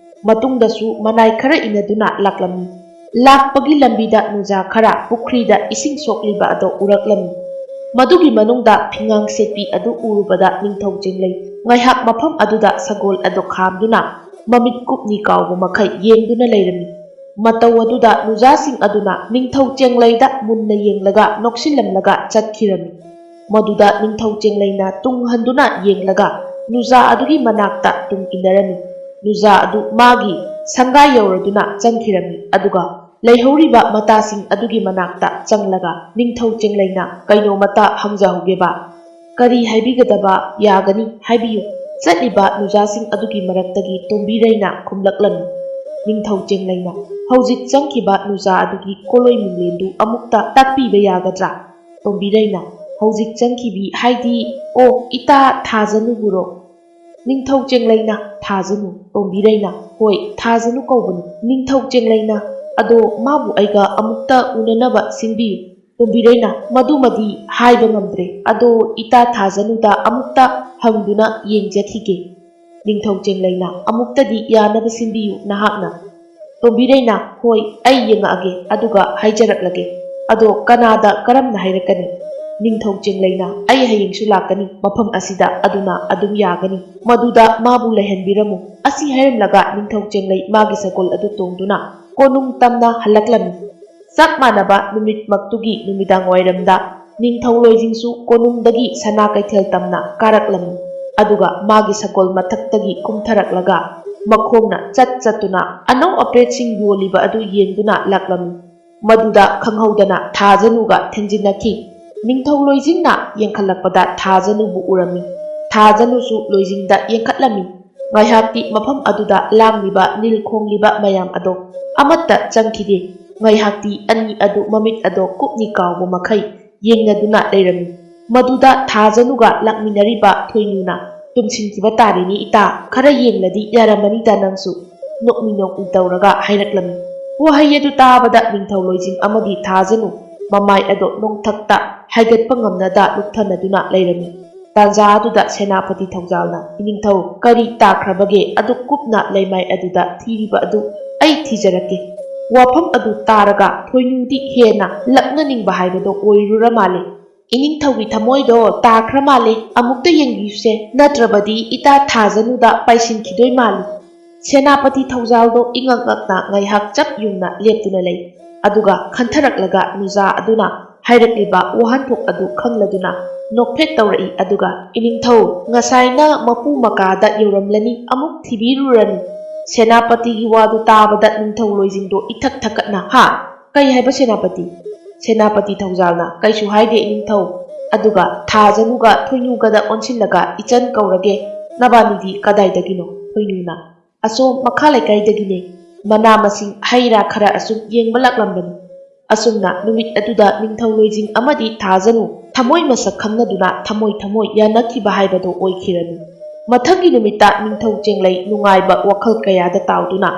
ꯃꯇꯨꯡꯗꯁꯨ ꯃꯅꯥꯏ ꯈꯔ ꯏꯟꯅꯗꯨꯅ ꯂꯥꯛꯂꯝꯃꯤ꯫ ꯂꯥꯛꯄꯒꯤ ꯂꯝꯕꯤꯗ ꯅꯨꯡꯖꯥ ꯈꯔ ꯄꯨꯈ꯭ꯔꯤꯗ ꯏꯁꯤꯡ ꯁꯣꯛꯂꯤꯕ ꯑꯗꯣ ꯎꯔꯛꯂꯝꯃꯤ꯫ ꯃꯗꯨꯒꯤ ꯃꯅꯨꯡꯗ ꯐꯤꯉꯥꯡ ꯁꯦꯠꯄꯤ ꯑꯗꯨ ꯎꯔꯨꯕꯗ ꯅꯤꯡꯊꯧ ꯆꯦꯡꯂꯩ ꯉꯥꯏꯍꯥꯛ ꯃꯐꯝ ꯑꯗꯨꯗ ꯁꯒꯣꯜ ꯑꯗꯨ ꯈꯥꯝꯗꯨꯅ ꯃꯃꯤꯠ ꯀꯨꯞꯅꯤ ꯀꯥꯎꯕ ꯃꯈꯩ ꯌꯦꯡꯗꯨꯅ ꯂꯩꯔꯝꯃꯤ꯫ ꯃꯇꯧ ꯑꯗꯨꯗ ꯅꯨꯖꯥꯁꯤꯡ ꯑꯗꯨꯅ ꯅꯤꯡꯊꯧ ꯆꯦꯡꯂꯩꯗ ꯃꯨꯟꯅ ꯌꯦꯡꯂꯒ ꯅꯣꯛꯁꯤꯜꯂꯝꯂꯒ ꯆꯠꯈꯤꯔꯝꯃꯤ꯫ ꯃꯗꯨꯗ ꯅꯤꯡꯊꯧ ꯆꯦꯡꯂꯩꯅ ꯇꯨꯡ ꯍꯟꯗꯨꯅ ꯌꯦꯡꯂꯒ ꯅꯨꯖꯥ ꯑꯗꯨꯒꯤ ꯃꯅꯥꯛꯇ ꯇꯨꯡ ꯏꯟꯅꯔꯝꯃꯤ꯫ ꯅꯨꯖꯥ ꯑꯗꯨ ꯃꯥꯒꯤ ꯁꯪꯒꯥꯏ ꯌꯧꯔꯗꯨꯅ ꯆꯪꯈꯤꯔꯝꯃꯤ꯫ ꯑꯗꯨꯒ ꯂꯩꯍꯧꯔꯤꯕ ꯃꯇꯥꯁꯤꯡ ꯑꯗꯨꯒꯤ ꯃꯅꯥꯛꯇ ꯆꯪꯂꯒ ꯅꯤꯡꯊꯧ ꯆꯦꯡꯂꯩꯅ ꯀꯩꯅꯣꯃꯇ ꯍꯪꯖꯍꯧꯒꯦꯕ꯫ "ꯀꯔꯤ ꯍꯥꯏꯕꯤꯒꯗꯕ ꯌꯥꯒꯅꯤ? ꯍꯥꯏꯕꯤꯌꯨ꯫" ꯆꯠꯂꯤꯕ ꯅꯨꯖꯥꯁꯤꯡ ꯑꯗꯨꯒꯤ ꯃꯔꯛꯇꯒꯤ ꯇꯣꯝꯕꯤꯔꯩꯅ ꯈꯨꯝꯂꯛꯂꯝꯃꯤ꯫ ꯅꯤꯡꯊꯧ ꯆꯦꯡꯂꯩꯅ, "ꯍꯧꯖꯤꯛ ꯆꯪꯈꯤꯕ ꯅꯨꯖꯥ ꯑꯗꯨꯒꯤ ꯀꯣꯂꯣꯏ ꯃꯤꯡꯂꯦꯟꯗꯨ ꯑꯃꯨꯛꯇ ꯇꯥꯛꯄꯤꯕ ꯌꯥꯒꯗ꯭ꯔꯥ?" ꯇꯣꯝꯕꯤꯔꯩꯅ, "ꯍꯧꯖꯤꯛ ꯆꯪꯈꯤꯕꯤ ꯍꯥꯏꯗꯤ, ꯑꯣ, ꯏꯇꯥ ꯊꯥꯖꯅꯨꯕꯨꯔꯣ?" ꯅꯤꯡꯊꯧ ꯆꯦꯡꯂꯩꯅ, "ꯊꯥꯖꯅꯨ꯫" ꯇꯣꯝꯕꯤꯔꯩꯅ, "ꯍꯣꯏ, ꯊꯥꯖꯅꯨ ꯀꯧꯕꯅꯤ꯫" ꯅꯤꯡꯊꯧ ꯆꯦꯡꯂꯩꯅ, "ꯑꯗꯣ ꯃꯥꯕꯨ ꯑꯩꯒ ꯑꯃꯨꯛꯇ ꯎꯅꯅꯕ ꯁꯤꯟꯕꯤꯌꯨ꯫" ꯇꯣꯝꯕꯤꯔꯩꯅ, "ꯃꯗꯨꯃꯗꯤ ꯍꯥꯏꯕ ꯉꯝꯗ꯭ꯔꯦ꯫ ꯑꯗꯣ ꯏꯇꯥ ꯊꯥꯖꯅꯨꯗ ꯑꯃꯨꯛꯇ ꯍꯪꯗꯨꯅ ꯌꯦꯡꯖꯈꯤꯒꯦ꯫" ꯅꯤꯡꯊꯧ ꯆꯦꯡꯂꯩꯅ, "ꯑꯃꯨꯛꯇꯗꯤ ꯌꯥꯅꯕ ꯁꯤꯟꯕꯤꯌꯨ ꯅꯍꯥꯛꯅ꯫" ꯇꯣꯝꯕꯤꯔꯩꯅ, "ꯍꯣꯏ, ꯑꯩ ꯌꯦꯡꯉꯛꯑꯒꯦ, ꯑꯗꯨꯒ ꯍꯥꯏꯖꯔꯛꯂꯒꯦ꯫ ꯑꯗꯣ ꯀꯅꯥꯗ ꯀꯔꯝꯅ ꯍꯥꯏꯔꯛꯀꯅꯤ?" ꯅꯤꯡꯊꯧ ꯆꯦꯡꯂꯩꯅ, "ꯑꯩ ꯍꯌꯦꯡꯁꯨ ꯂꯥꯛꯀꯅꯤ ꯃꯐꯝ ꯑꯁꯤꯗ, ꯑꯗꯨꯅ ꯑꯗꯨꯝ ꯌꯥꯒꯅꯤ꯫ ꯃꯗꯨꯗ ꯃꯥꯕꯨ ꯂꯩꯍꯟꯕꯤꯔꯝꯃꯨ꯫" ꯑꯁꯤ ꯍꯥꯏꯔꯝꯂꯒ ꯅꯤꯡꯊꯧ ꯆꯦꯡꯂꯩ ꯃꯥꯒꯤ ꯁꯒꯣꯜ ꯑꯗꯨ ꯇꯣꯡꯗꯨꯅ ꯀꯣꯅꯨꯡ ꯇꯝꯅ ꯍꯜꯂꯛꯂꯝꯃꯤ꯫ ꯆꯞ ꯃꯥꯟꯅꯕ ꯅꯨꯃꯤꯠꯃꯛꯇꯨꯒꯤ ꯅꯨꯃꯤꯗꯥꯡ ꯋꯥꯏꯔꯝꯗ ꯅꯤꯡꯊꯧ ꯂꯣꯏꯖꯤꯡꯁꯨ ꯀꯣꯅꯨꯡꯗꯒꯤ ꯁꯅꯥ ꯀꯩꯊꯦꯜ ꯇꯝꯅ ꯀꯥꯔꯛꯂꯝꯃꯤ꯫ ꯑꯗꯨꯒ ꯃꯥꯒꯤ ꯁꯒꯣꯜ ꯃꯊꯛꯇꯒꯤ ꯀꯨꯝꯊꯔꯛꯂꯒ ꯃꯈꯣꯡꯅ ꯆꯠ ꯆꯠꯇꯨꯅ ꯑꯅꯧ ꯑꯄꯦꯠꯁꯤꯡ ꯌꯣꯜꯂꯤꯕ ꯑꯗꯨ ꯌꯦꯡꯗꯨꯅ ꯂꯥꯛꯂꯝꯃꯤ꯫ ꯃꯗꯨꯗ ꯈꯪꯍꯧꯗꯅ ꯊꯥꯖꯅꯨꯒ ꯊꯦꯡꯖꯤꯟꯅꯈꯤ꯫ ꯅꯤꯡꯊꯧ ꯂꯣꯏꯖꯤꯡꯅ ꯌꯦꯡꯈꯠꯂꯛꯄꯗ ꯊꯥꯖꯅꯨꯕꯨ ꯎꯔꯝꯃꯤ꯫ ꯊꯥꯖꯅꯨꯁꯨ ꯂꯣꯏꯖꯤꯡꯗ ꯌꯦꯡꯈꯠꯂꯝꯃꯤ꯫ ꯉꯥꯏꯍꯥꯛꯇꯤ ꯃꯐꯝ ꯑꯗꯨꯗ ꯂꯥꯡꯂꯤꯕ ꯅꯤꯜ ꯈꯣꯡꯂꯤꯕ ꯃꯌꯥꯝ ꯑꯗꯣ ꯑꯃꯠꯇ ꯆꯪꯈꯤꯗꯦ꯫ ꯉꯥꯏꯍꯥꯛꯇꯤ ꯑꯅꯤ ꯑꯗꯨ ꯃꯃꯤꯠ ꯑꯗꯣ ꯀꯨꯞꯅꯤ ꯀꯥꯎꯕ ꯃꯈꯩ ꯌꯦꯡꯅꯗꯨꯅ ꯂꯩꯔꯝꯃꯤ꯫ ꯃꯗꯨꯗ ꯊꯥꯖꯅꯨꯒ ꯂꯥꯛꯃꯤꯟꯅꯔꯤꯕ ꯊꯣꯏꯅꯨꯅ, "ꯇꯨꯝꯁꯤꯟꯈꯤꯕ ꯇꯥꯔꯦꯅꯦ ꯏꯇꯥ, ꯈꯔ ꯌꯦꯡꯂꯗꯤ ꯌꯥꯔꯝꯃꯅꯤꯗ ꯅꯪꯁꯨ", ꯅꯣꯛꯃꯤ ꯅꯣꯛꯃꯤ ꯇꯧꯔꯒ ꯍꯥꯏꯔꯛꯂꯝꯃꯤ꯫ ꯋꯥꯍꯩ ꯑꯗꯨ ꯇꯥꯕꯗ ꯅꯤꯡꯊꯧ ꯂꯣꯏꯖꯤꯡ ꯑꯃꯗꯤ ꯊꯥꯖꯅꯨ ꯃꯃꯥꯏ ꯑꯗꯣ ꯅꯣꯡꯊꯛꯇ ꯍꯥꯏꯒꯠꯄ ꯉꯝꯅꯗ ꯂꯨꯞꯊꯅꯗꯨꯅ ꯂꯩꯔꯝꯃꯤ꯫ ꯇꯥꯟꯖꯥ ꯑꯗꯨꯗ ꯁꯦꯅꯥꯄꯇꯤ ꯊꯧꯖꯥꯜꯅ, "ꯏꯅꯤꯡꯊꯧ, ꯀꯔꯤ ꯇꯥꯈ꯭ꯔꯕꯒꯦ? ꯑꯗꯨꯛ ꯀꯨꯞꯅ ꯂꯩꯃꯥꯏ ꯑꯗꯨꯗ ꯊꯤꯔꯤꯕ ꯑꯗꯨ ꯑꯩ ꯊꯤꯖꯔꯛꯀꯦ꯫" ꯋꯥꯐꯝ ꯑꯗꯨ ꯇꯥꯔꯒ ꯊꯣꯏꯅꯨꯗꯤ ꯍꯦꯟꯅ ꯂꯛꯅꯅꯤꯡꯕ ꯍꯥꯏꯕꯗꯣ ꯑꯣꯏꯔꯨꯔ ꯃꯥꯜꯂꯦ꯫ "ꯏꯅꯤꯡꯊꯧꯒꯤ ꯊꯃꯣꯏꯗꯣ ꯇꯥꯈ꯭ꯔ ꯃꯥꯜꯂꯦ, ꯑꯃꯨꯛꯇ ꯌꯦꯡꯕꯤꯌꯨꯁꯦ, ꯅꯠꯇ꯭ꯔꯕꯗꯤ ꯏꯇꯥ ꯊꯥꯖꯅꯨꯗ ꯄꯥꯏꯁꯤꯟꯈꯤꯗꯣꯏ ꯃꯥꯜꯂꯤ꯫" ꯁꯦꯅꯥꯄꯇꯤ ꯊꯧꯖꯥꯜꯗꯣ ꯏꯉꯛ ꯉꯛꯅ ꯉꯥꯏꯍꯥꯛ ꯆꯞ ꯌꯨꯡꯅ ꯂꯦꯞꯇꯨꯅ ꯂꯩ꯫ ꯑꯗꯨꯒ ꯈꯟꯊꯔꯛꯂꯒ ꯅꯨꯖꯥ ꯑꯗꯨꯅ ꯍꯥꯏꯔꯛꯂꯤꯕ ꯋꯥꯍꯟꯊꯣꯛ ꯑꯗꯨ ꯈꯪꯂꯗꯨꯅ ꯅꯣꯛꯐꯦꯠ ꯇꯧꯔꯛꯏ꯫ ꯑꯗꯨꯒ, "ꯏꯅꯤꯡꯊꯧ, ꯉꯁꯥꯏꯅ ꯃꯄꯨ ꯃꯀꯥꯗ ꯌꯧꯔꯝꯂꯅꯤ, ꯑꯃꯨꯛ ꯊꯤꯕꯤꯔꯨꯔꯅꯤ꯫" ꯁꯦꯅꯥꯄꯇꯤꯒꯤ ꯋꯥꯗꯨ ꯇꯥꯕꯗ ꯅꯤꯡꯊꯧ ꯂꯣꯏꯖꯤꯡꯗꯣ ꯏꯊꯛ ꯊꯛꯀꯠꯅ, "ꯍꯥ? ꯀꯩ ꯍꯥꯏꯕ ꯁꯦꯅꯥꯄꯇꯤ?" ꯁꯦꯅꯥꯄꯇꯤ ꯊꯧꯖꯥꯜꯅ, "ꯀꯩꯁꯨ ꯍꯥꯏꯗꯦ ꯏꯅꯤꯡꯊꯧ꯫" ꯑꯗꯨꯒ ꯊꯥꯖꯅꯨꯒ ꯊꯣꯏꯅꯨꯒꯗ ꯑꯣꯟꯁꯤꯜꯂꯒ, "ꯏꯆꯟ ꯀꯧꯔꯒꯦ, ꯅꯕꯥꯅꯤꯗꯤ ꯀꯗꯥꯏꯗꯒꯤꯅꯣ?" ꯊꯣꯏꯅꯨꯅ, "ꯑꯁꯣꯝ ꯃꯈꯥ ꯂꯩꯀꯥꯏꯗꯒꯤꯅꯦ, ꯃꯅꯥ ꯃꯁꯤꯡ ꯍꯩ ꯔꯥ ꯈꯔ ꯑꯁꯨꯝ ꯌꯦꯡꯕ ꯂꯥꯛꯂꯝꯕꯅꯤ꯫" ꯑꯁꯨꯝꯅ ꯅꯨꯃꯤꯠ ꯑꯗꯨꯗ ꯅꯤꯡꯊꯧ ꯂꯣꯏꯖꯤꯡ ꯑꯃꯗꯤ ꯊꯥꯖꯅꯨ ꯊꯃꯣꯏ ꯃꯁꯛ ꯈꯪꯅꯗꯨꯅ ꯊꯃꯣꯏ ꯊꯃꯣꯏ ꯌꯥꯅꯈꯤꯕ ꯍꯥꯏꯕꯗꯣ ꯑꯣꯏꯈꯤꯔꯅꯤ꯫ ꯃꯊꯪꯒꯤ ꯅꯨꯃꯤꯠꯇ ꯅꯤꯡꯊꯧ ꯆꯦꯡꯂꯩ ꯅꯨꯡꯉꯥꯏꯕ ꯋꯥꯈꯜ ꯀꯌꯥꯗ ꯇꯥꯎꯗꯨꯅ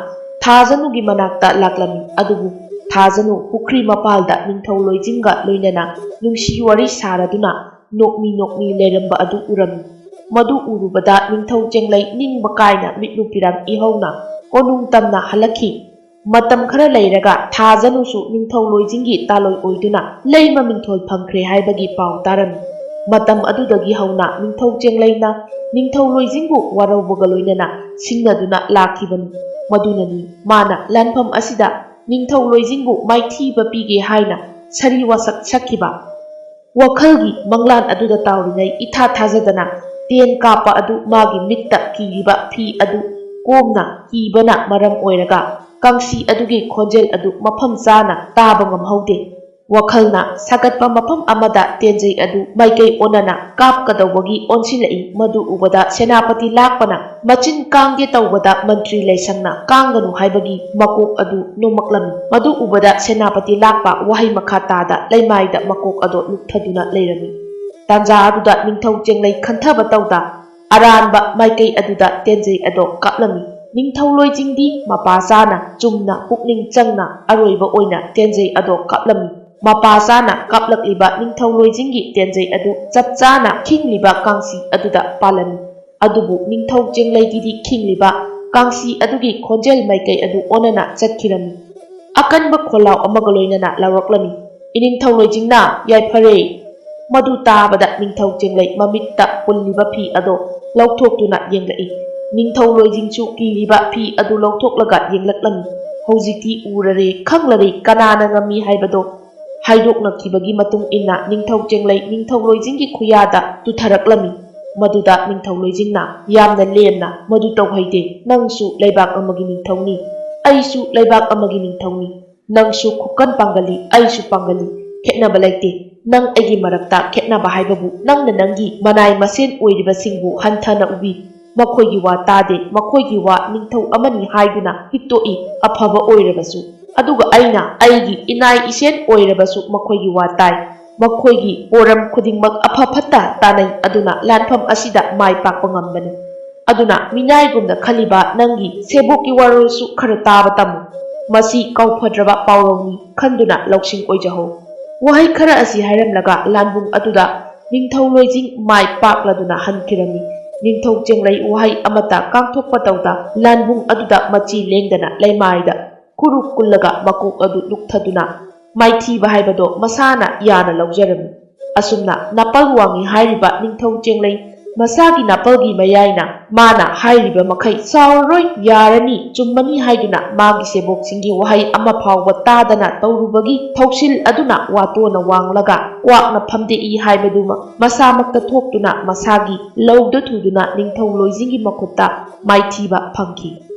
ꯊꯥꯖꯅꯨꯒꯤ ꯃꯅꯥꯛꯇ ꯂꯥꯛꯂꯝꯃꯤ꯫ ꯑꯗꯨꯕꯨ ꯊꯥꯖꯅꯨ ꯄꯨꯈ꯭ꯔꯤ ꯃꯄꯥꯜꯗ ꯅꯤꯡꯊꯧ ꯂꯣꯏꯖꯤꯡꯒ ꯂꯣꯏꯅꯅ ꯅꯨꯡꯁꯤ ꯋꯥꯔꯤ ꯁꯥꯔꯗꯨꯅ ꯅꯣꯛꯃꯤ ꯅꯣꯛꯃꯤ ꯂꯩꯔꯝꯕ ꯑꯗꯨ ꯎꯔꯝꯃꯤ꯫ ꯃꯗꯨ ꯎꯔꯨꯕꯗ ꯅꯤꯡꯊꯧ ꯆꯦꯡꯂꯩ ꯅꯤꯡꯕ ꯀꯥꯏꯅ ꯃꯤꯠꯂꯨ ꯄꯤꯔꯥꯡ ꯏꯍꯧꯅ ꯀꯣꯅꯨꯡ ꯇꯝꯅ ꯍꯜꯂꯛꯈꯤ꯫ ꯃꯇꯝ ꯈꯔ ꯂꯩꯔꯒ ꯊꯥꯖꯅꯨꯁꯨ ꯅꯤꯡꯊꯧ ꯂꯣꯏꯖꯤꯡꯒꯤ ꯇꯥꯂꯣꯏ ꯑꯣꯏꯗꯨꯅ ꯂꯩꯃ ꯃꯤꯡꯊꯣꯜ ꯐꯪꯈ꯭ꯔꯦ ꯍꯥꯏꯕꯒꯤ ꯄꯥꯎ ꯇꯥꯔꯝꯃꯤ꯫ ꯃꯇꯝ ꯑꯗꯨꯗꯒꯤ ꯍꯧꯅ ꯅꯤꯡꯊꯧ ꯆꯦꯡꯂꯩꯅ ꯅꯤꯡꯊꯧ ꯂꯣꯏꯖꯤꯡꯕꯨ ꯋꯥꯔꯧꯕꯒ ꯂꯣꯏꯅꯅ ꯁꯤꯡꯅꯗꯨꯅ ꯂꯥꯛꯈꯤꯕꯅꯤ꯫ ꯃꯗꯨꯅꯅꯤ ꯃꯥꯅ ꯂꯥꯟꯐꯝ ꯑꯁꯤꯗ ꯅꯤꯡꯊꯧ ꯂꯣꯏꯖꯤꯡꯕꯨ ꯃꯥꯏꯊꯤꯕ ꯄꯤꯒꯦ ꯍꯥꯏꯅ ꯁꯥꯔꯤ ꯋꯥꯁꯛ ꯁꯛꯈꯤꯕ꯫ ꯋꯥꯈꯜꯒꯤ ꯃꯪꯂꯥꯟ ꯑꯗꯨꯗ ꯇꯥꯎꯔꯤꯉꯩ ꯏꯊꯥ ꯊꯥꯖꯗꯅ ꯇꯦꯟ ꯀꯥꯞꯄ ꯑꯗꯨ ꯃꯥꯒꯤ ꯃꯤꯠꯇ ꯀꯤꯔꯤꯕ ꯐꯤ ꯑꯗꯨ ꯀꯣꯝꯅ ꯀꯤꯕꯅ ꯃꯔꯝ ꯑꯣꯏꯔꯒ ꯀꯥꯡꯁꯤ ꯑꯗꯨꯒꯤ ꯈꯣꯟꯖꯦꯜ ꯑꯗꯨ ꯃꯐꯝ ꯆꯥꯅ ꯇꯥꯕ ꯉꯝꯍꯧꯗꯦ꯫ ꯋꯥꯈꯜꯅ ꯁꯥꯒꯠꯄ ꯃꯐꯝ ꯑꯃꯗ ꯇꯦꯟꯖꯩ ꯑꯗꯨ ꯃꯥꯏꯀꯩ ꯑꯣꯟꯅꯅ ꯀꯥꯞꯀꯗꯧꯕꯒꯤ ꯑꯣꯟꯁꯤꯜꯂꯛꯏ꯫ ꯃꯗꯨ ꯎꯕꯗ ꯁꯦꯅꯥꯄꯇꯤ ꯂꯥꯛꯄꯅ ꯃꯆꯤꯟ ꯀꯥꯡꯒꯦ ꯇꯧꯕꯗ ꯃꯟꯇ꯭ꯔꯤ ꯂꯩꯁꯪꯅ ꯀꯥꯡꯒꯅꯨ ꯍꯥꯏꯕꯒꯤ ꯃꯀꯣꯛ ꯑꯗꯨ ꯅꯣꯝꯃꯛꯂꯝꯃꯤ꯫ ꯃꯗꯨ ꯎꯕꯗ ꯁꯦꯅꯥꯄꯇꯤ ꯂꯥꯛꯄ ꯋꯥꯍꯩ ꯃꯈꯥ ꯇꯥꯗ ꯂꯩꯃꯥꯏꯗ ꯃꯀꯣꯛ ꯑꯗꯨ ꯂꯨꯞꯊꯗꯨꯅ ꯂꯩꯔꯝꯃꯤ꯫ ꯇꯥꯟꯖꯥ ꯑꯗꯨꯗ ꯅꯤꯡꯊꯧ ꯆꯦꯡꯂꯩ ꯈꯟꯊꯕ ꯇꯧꯗ ꯑꯔꯥꯟꯕ ꯃꯥꯏꯀꯩ ꯑꯗꯨꯗ ꯇꯦꯟꯖꯩ ꯑꯗꯣ ꯀꯥꯞꯂꯝꯃꯤ꯫ ꯅꯤꯡꯊꯧ ꯂꯣꯏꯖꯤꯡꯗꯤ ꯃꯄꯥ ꯆꯥꯅ ꯆꯨꯝꯅ ꯄꯨꯛꯅꯤꯡ ꯆꯪꯅ ꯑꯔꯣꯏꯕ ꯑꯣꯏꯅ ꯇꯦꯟꯖꯩ ꯑꯗꯣ ꯀꯥꯞꯂꯝꯃꯤ꯫ ꯃꯄꯥ ꯆꯥꯅ ꯀꯥꯞꯂꯛꯂꯤꯕ ꯅꯤꯡꯊꯧ ꯂꯣꯏꯖꯤꯡꯒꯤ ꯇꯦꯟꯖꯩ ꯑꯗꯨ ꯆꯞ ꯆꯥꯅ ꯈꯤꯡꯂꯤꯕ ꯀꯥꯡꯁꯤ ꯑꯗꯨꯗ ꯄꯥꯜꯂꯝꯃꯤ꯫ ꯑꯗꯨꯕꯨ ꯅꯤꯡꯊꯧ ꯆꯦꯡꯂꯩꯒꯤꯗꯤ ꯈꯤꯡꯂꯤꯕ ꯀꯥꯡꯁꯤ ꯑꯗꯨꯒꯤ ꯈꯣꯟꯖꯦꯜ ꯃꯥꯏꯀꯩ ꯑꯗꯨ ꯑꯣꯟꯅꯅ ꯆꯠꯈꯤꯔꯝꯃꯤ꯫ ꯑꯀꯟꯕ ꯈꯣꯜꯂꯥꯎ ꯑꯃꯒ ꯂꯣꯏꯅꯅ ꯂꯥꯎꯔꯛꯂꯝꯃꯤ, "ꯏꯅꯤꯡꯊꯧ ꯂꯣꯏꯖꯤꯡꯅ ꯌꯥꯏꯐꯔꯦ!" ꯃꯗꯨ ꯇꯥꯕꯗ ꯅꯤꯡꯊꯧ ꯆꯦꯡꯂꯩ ꯃꯃꯤꯠꯇ ꯄꯨꯜꯂꯤꯕ ꯐꯤ ꯑꯗꯣ ꯂꯧꯊꯣꯛꯇꯨꯅ ꯌꯦꯡꯂꯛꯏ꯫ ꯅꯤꯡꯊꯧ ꯂꯣꯏꯖꯤꯡꯁꯨ ꯀꯤꯔꯤꯕ ꯐꯤ ꯑꯗꯨ ꯂꯧꯊꯣꯛꯂꯒ ꯌꯦꯡꯂꯛꯂꯝꯃꯤ꯫ "ꯍꯧꯖꯤꯛꯇꯤ ꯎꯔꯔꯦ, ꯈꯪꯂꯔꯦ, ꯀꯅꯥꯅ ꯉꯝꯃꯤ ꯍꯥꯏꯕꯗꯣ" ꯍꯥꯏꯗꯣꯛꯅꯈꯤꯕꯒꯤ ꯃꯇꯨꯡ ꯏꯟꯅ ꯅꯤꯡꯊꯧ ꯆꯦꯡꯂꯩ ꯅꯤꯡꯊꯧ ꯂꯣꯏꯖꯤꯡꯒꯤ ꯈꯨꯌꯥꯗ ꯇꯨꯊꯔꯛꯂꯝꯃꯤ꯫ ꯃꯗꯨꯗ ꯅꯤꯡꯊꯧ ꯂꯣꯏꯖꯤꯡꯅ ꯌꯥꯝꯅ ꯂꯦꯝꯅ, "ꯃꯗꯨ ꯇꯧꯍꯩꯗꯦ꯫ ꯅꯪꯁꯨ ꯂꯩꯕꯥꯛ ꯑꯃꯒꯤ ꯅꯤꯡꯊꯧꯅꯤ, ꯑꯩꯁꯨ ꯂꯩꯕꯥꯛ ꯑꯃꯒꯤ ꯅꯤꯡꯊꯧꯅꯤ꯫ ꯅꯪꯁꯨ ꯈꯨꯀꯟ ꯄꯥꯡꯒꯜꯂꯤ, ꯑꯩꯁꯨ ꯄꯥꯡꯒꯜꯂꯤ꯫ ꯈꯦꯠꯅꯕ ꯂꯩꯇꯦ꯫ ꯅꯪ ꯑꯩꯒꯤ ꯃꯔꯛꯇ ꯈꯦꯠꯅꯕ ꯍꯥꯏꯕꯕꯨ ꯅꯪꯅ ꯅꯪꯒꯤ ꯃꯅꯥꯏ ꯃꯁꯦꯟ ꯑꯣꯏꯔꯤꯕꯁꯤꯡꯕꯨ ꯍꯟꯊꯅ ꯎꯕꯤ꯫ ꯃꯈꯣꯏꯒꯤ ꯋꯥ ꯇꯥꯗꯦ꯫ ꯃꯈꯣꯏꯒꯤ ꯋꯥ ꯅꯤꯡꯊꯧ ꯑꯃꯅꯤ ꯍꯥꯏꯗꯨꯅ ꯍꯤꯛꯇꯣꯛꯏ, ꯑꯐꯕ ꯑꯣꯏꯔꯕꯁꯨ꯫ ꯑꯗꯨꯒ ꯑꯩꯅ ꯑꯩꯒꯤ ꯏꯅꯥꯏ ꯏꯁꯦꯟ ꯑꯣꯏꯔꯕꯁꯨ ꯃꯈꯣꯏꯒꯤ ꯋꯥ ꯇꯥꯏ꯫ ꯃꯈꯣꯏꯒꯤ ꯄꯣꯔꯝ ꯈꯨꯗꯤꯡꯃꯛ ꯑꯐ ꯐꯠꯇ ꯇꯥꯅꯩ꯫ ꯑꯗꯨꯅ ꯂꯥꯟꯐꯝ ꯑꯁꯤꯗ ꯃꯥꯏ ꯄꯥꯛꯄ ꯉꯝꯕꯅꯤ꯫ ꯑꯗꯨꯅ ꯃꯤꯅꯥꯏꯒꯨꯝꯅ ꯈꯜꯂꯤꯕ ꯅꯪꯒꯤ ꯁꯦꯕꯣꯛꯀꯤ ꯋꯥꯔꯣꯜꯁꯨ ꯈꯔ ꯇꯥꯕ ꯇꯝꯃꯨ꯫ ꯃꯁꯤ ꯀꯥꯎꯐꯗ꯭ꯔꯕ ꯄꯥꯎꯔꯧꯅꯤ ꯈꯟꯗꯨꯅ ꯂꯧꯁꯤꯡ ꯑꯣꯏꯖꯍꯧ꯫" ꯋꯥꯍꯩ ꯈꯔ ꯑꯁꯤ ꯍꯥꯏꯔꯝꯂꯒ ꯂꯥꯟꯕꯨꯡ ꯑꯗꯨꯗ ꯅꯤꯡꯊꯧ ꯂꯣꯏꯖꯤꯡ ꯃꯥꯏ ꯄꯥꯛꯂꯗꯨꯅ ꯍꯟꯈꯤꯔꯝꯃꯤ꯫ ꯅꯤꯡꯊꯧ ꯆꯦꯡꯂꯩ ꯋꯥꯍꯩ ꯑꯃꯠꯇ ꯀꯥꯡꯊꯣꯛꯄ ꯇꯧꯗ ꯂꯥꯟꯕꯨꯡ ꯑꯗꯨꯗ ꯃꯆꯤ ꯂꯦꯡꯗꯅ ꯂꯩꯃꯥꯏꯗ ꯈꯨꯔꯨ ꯀꯨꯜꯂꯒ ꯃꯀꯣꯛ ꯑꯗꯨ ꯂꯨꯛꯊꯗꯨꯅ ꯃꯥꯏꯊꯤꯕ ꯍꯥꯏꯕꯗꯣ ꯃꯁꯥꯅ ꯌꯥꯅ ꯂꯧꯖꯔꯝꯃꯤ꯫ ꯑꯁꯨꯝꯅ ꯅꯥꯄꯜ ꯋꯥꯡꯉꯤ ꯍꯥꯏꯔꯤꯕ ꯅꯤꯡꯊꯧ ꯆꯦꯡꯂꯩ ꯃꯁꯥꯒꯤ ꯅꯥꯄꯜꯒꯤ ꯃꯌꯥꯏꯅ ꯃꯥꯅ ꯍꯥꯏꯔꯤꯕ ꯃꯈꯩ "ꯆꯥꯎꯔꯔꯣꯏ, ꯌꯥꯔꯅꯤ, ꯆꯨꯝꯃꯅꯤ" ꯍꯥꯏꯗꯨꯅ ꯃꯥꯒꯤ ꯁꯦꯕꯣꯛꯁꯤꯡꯒꯤ ꯋꯥꯍꯩ ꯑꯃ ꯐꯥꯎꯕ ꯇꯥꯗꯅ ꯇꯧꯔꯨꯕꯒꯤ ꯊꯧꯁꯤꯜ ꯑꯗꯨꯅ ꯋꯥꯇꯣꯟꯅ ꯋꯥꯡꯂꯒ ꯀ꯭ꯋꯥꯛꯅ ꯐꯝꯗꯦꯛꯏ ꯍꯥꯏꯕꯗꯨꯃꯛ ꯃꯁꯥꯃꯛꯇ ꯊꯣꯛꯇꯨꯅ ꯃꯁꯥꯒꯤ ꯂꯧꯗ ꯊꯨꯗꯨꯅ ꯅꯤꯡꯊꯧ ꯂꯣꯏꯖꯤꯡꯒꯤ ꯃꯈꯨꯠꯇ ꯃꯥꯏꯊꯤꯕ ꯐꯪꯈꯤ꯫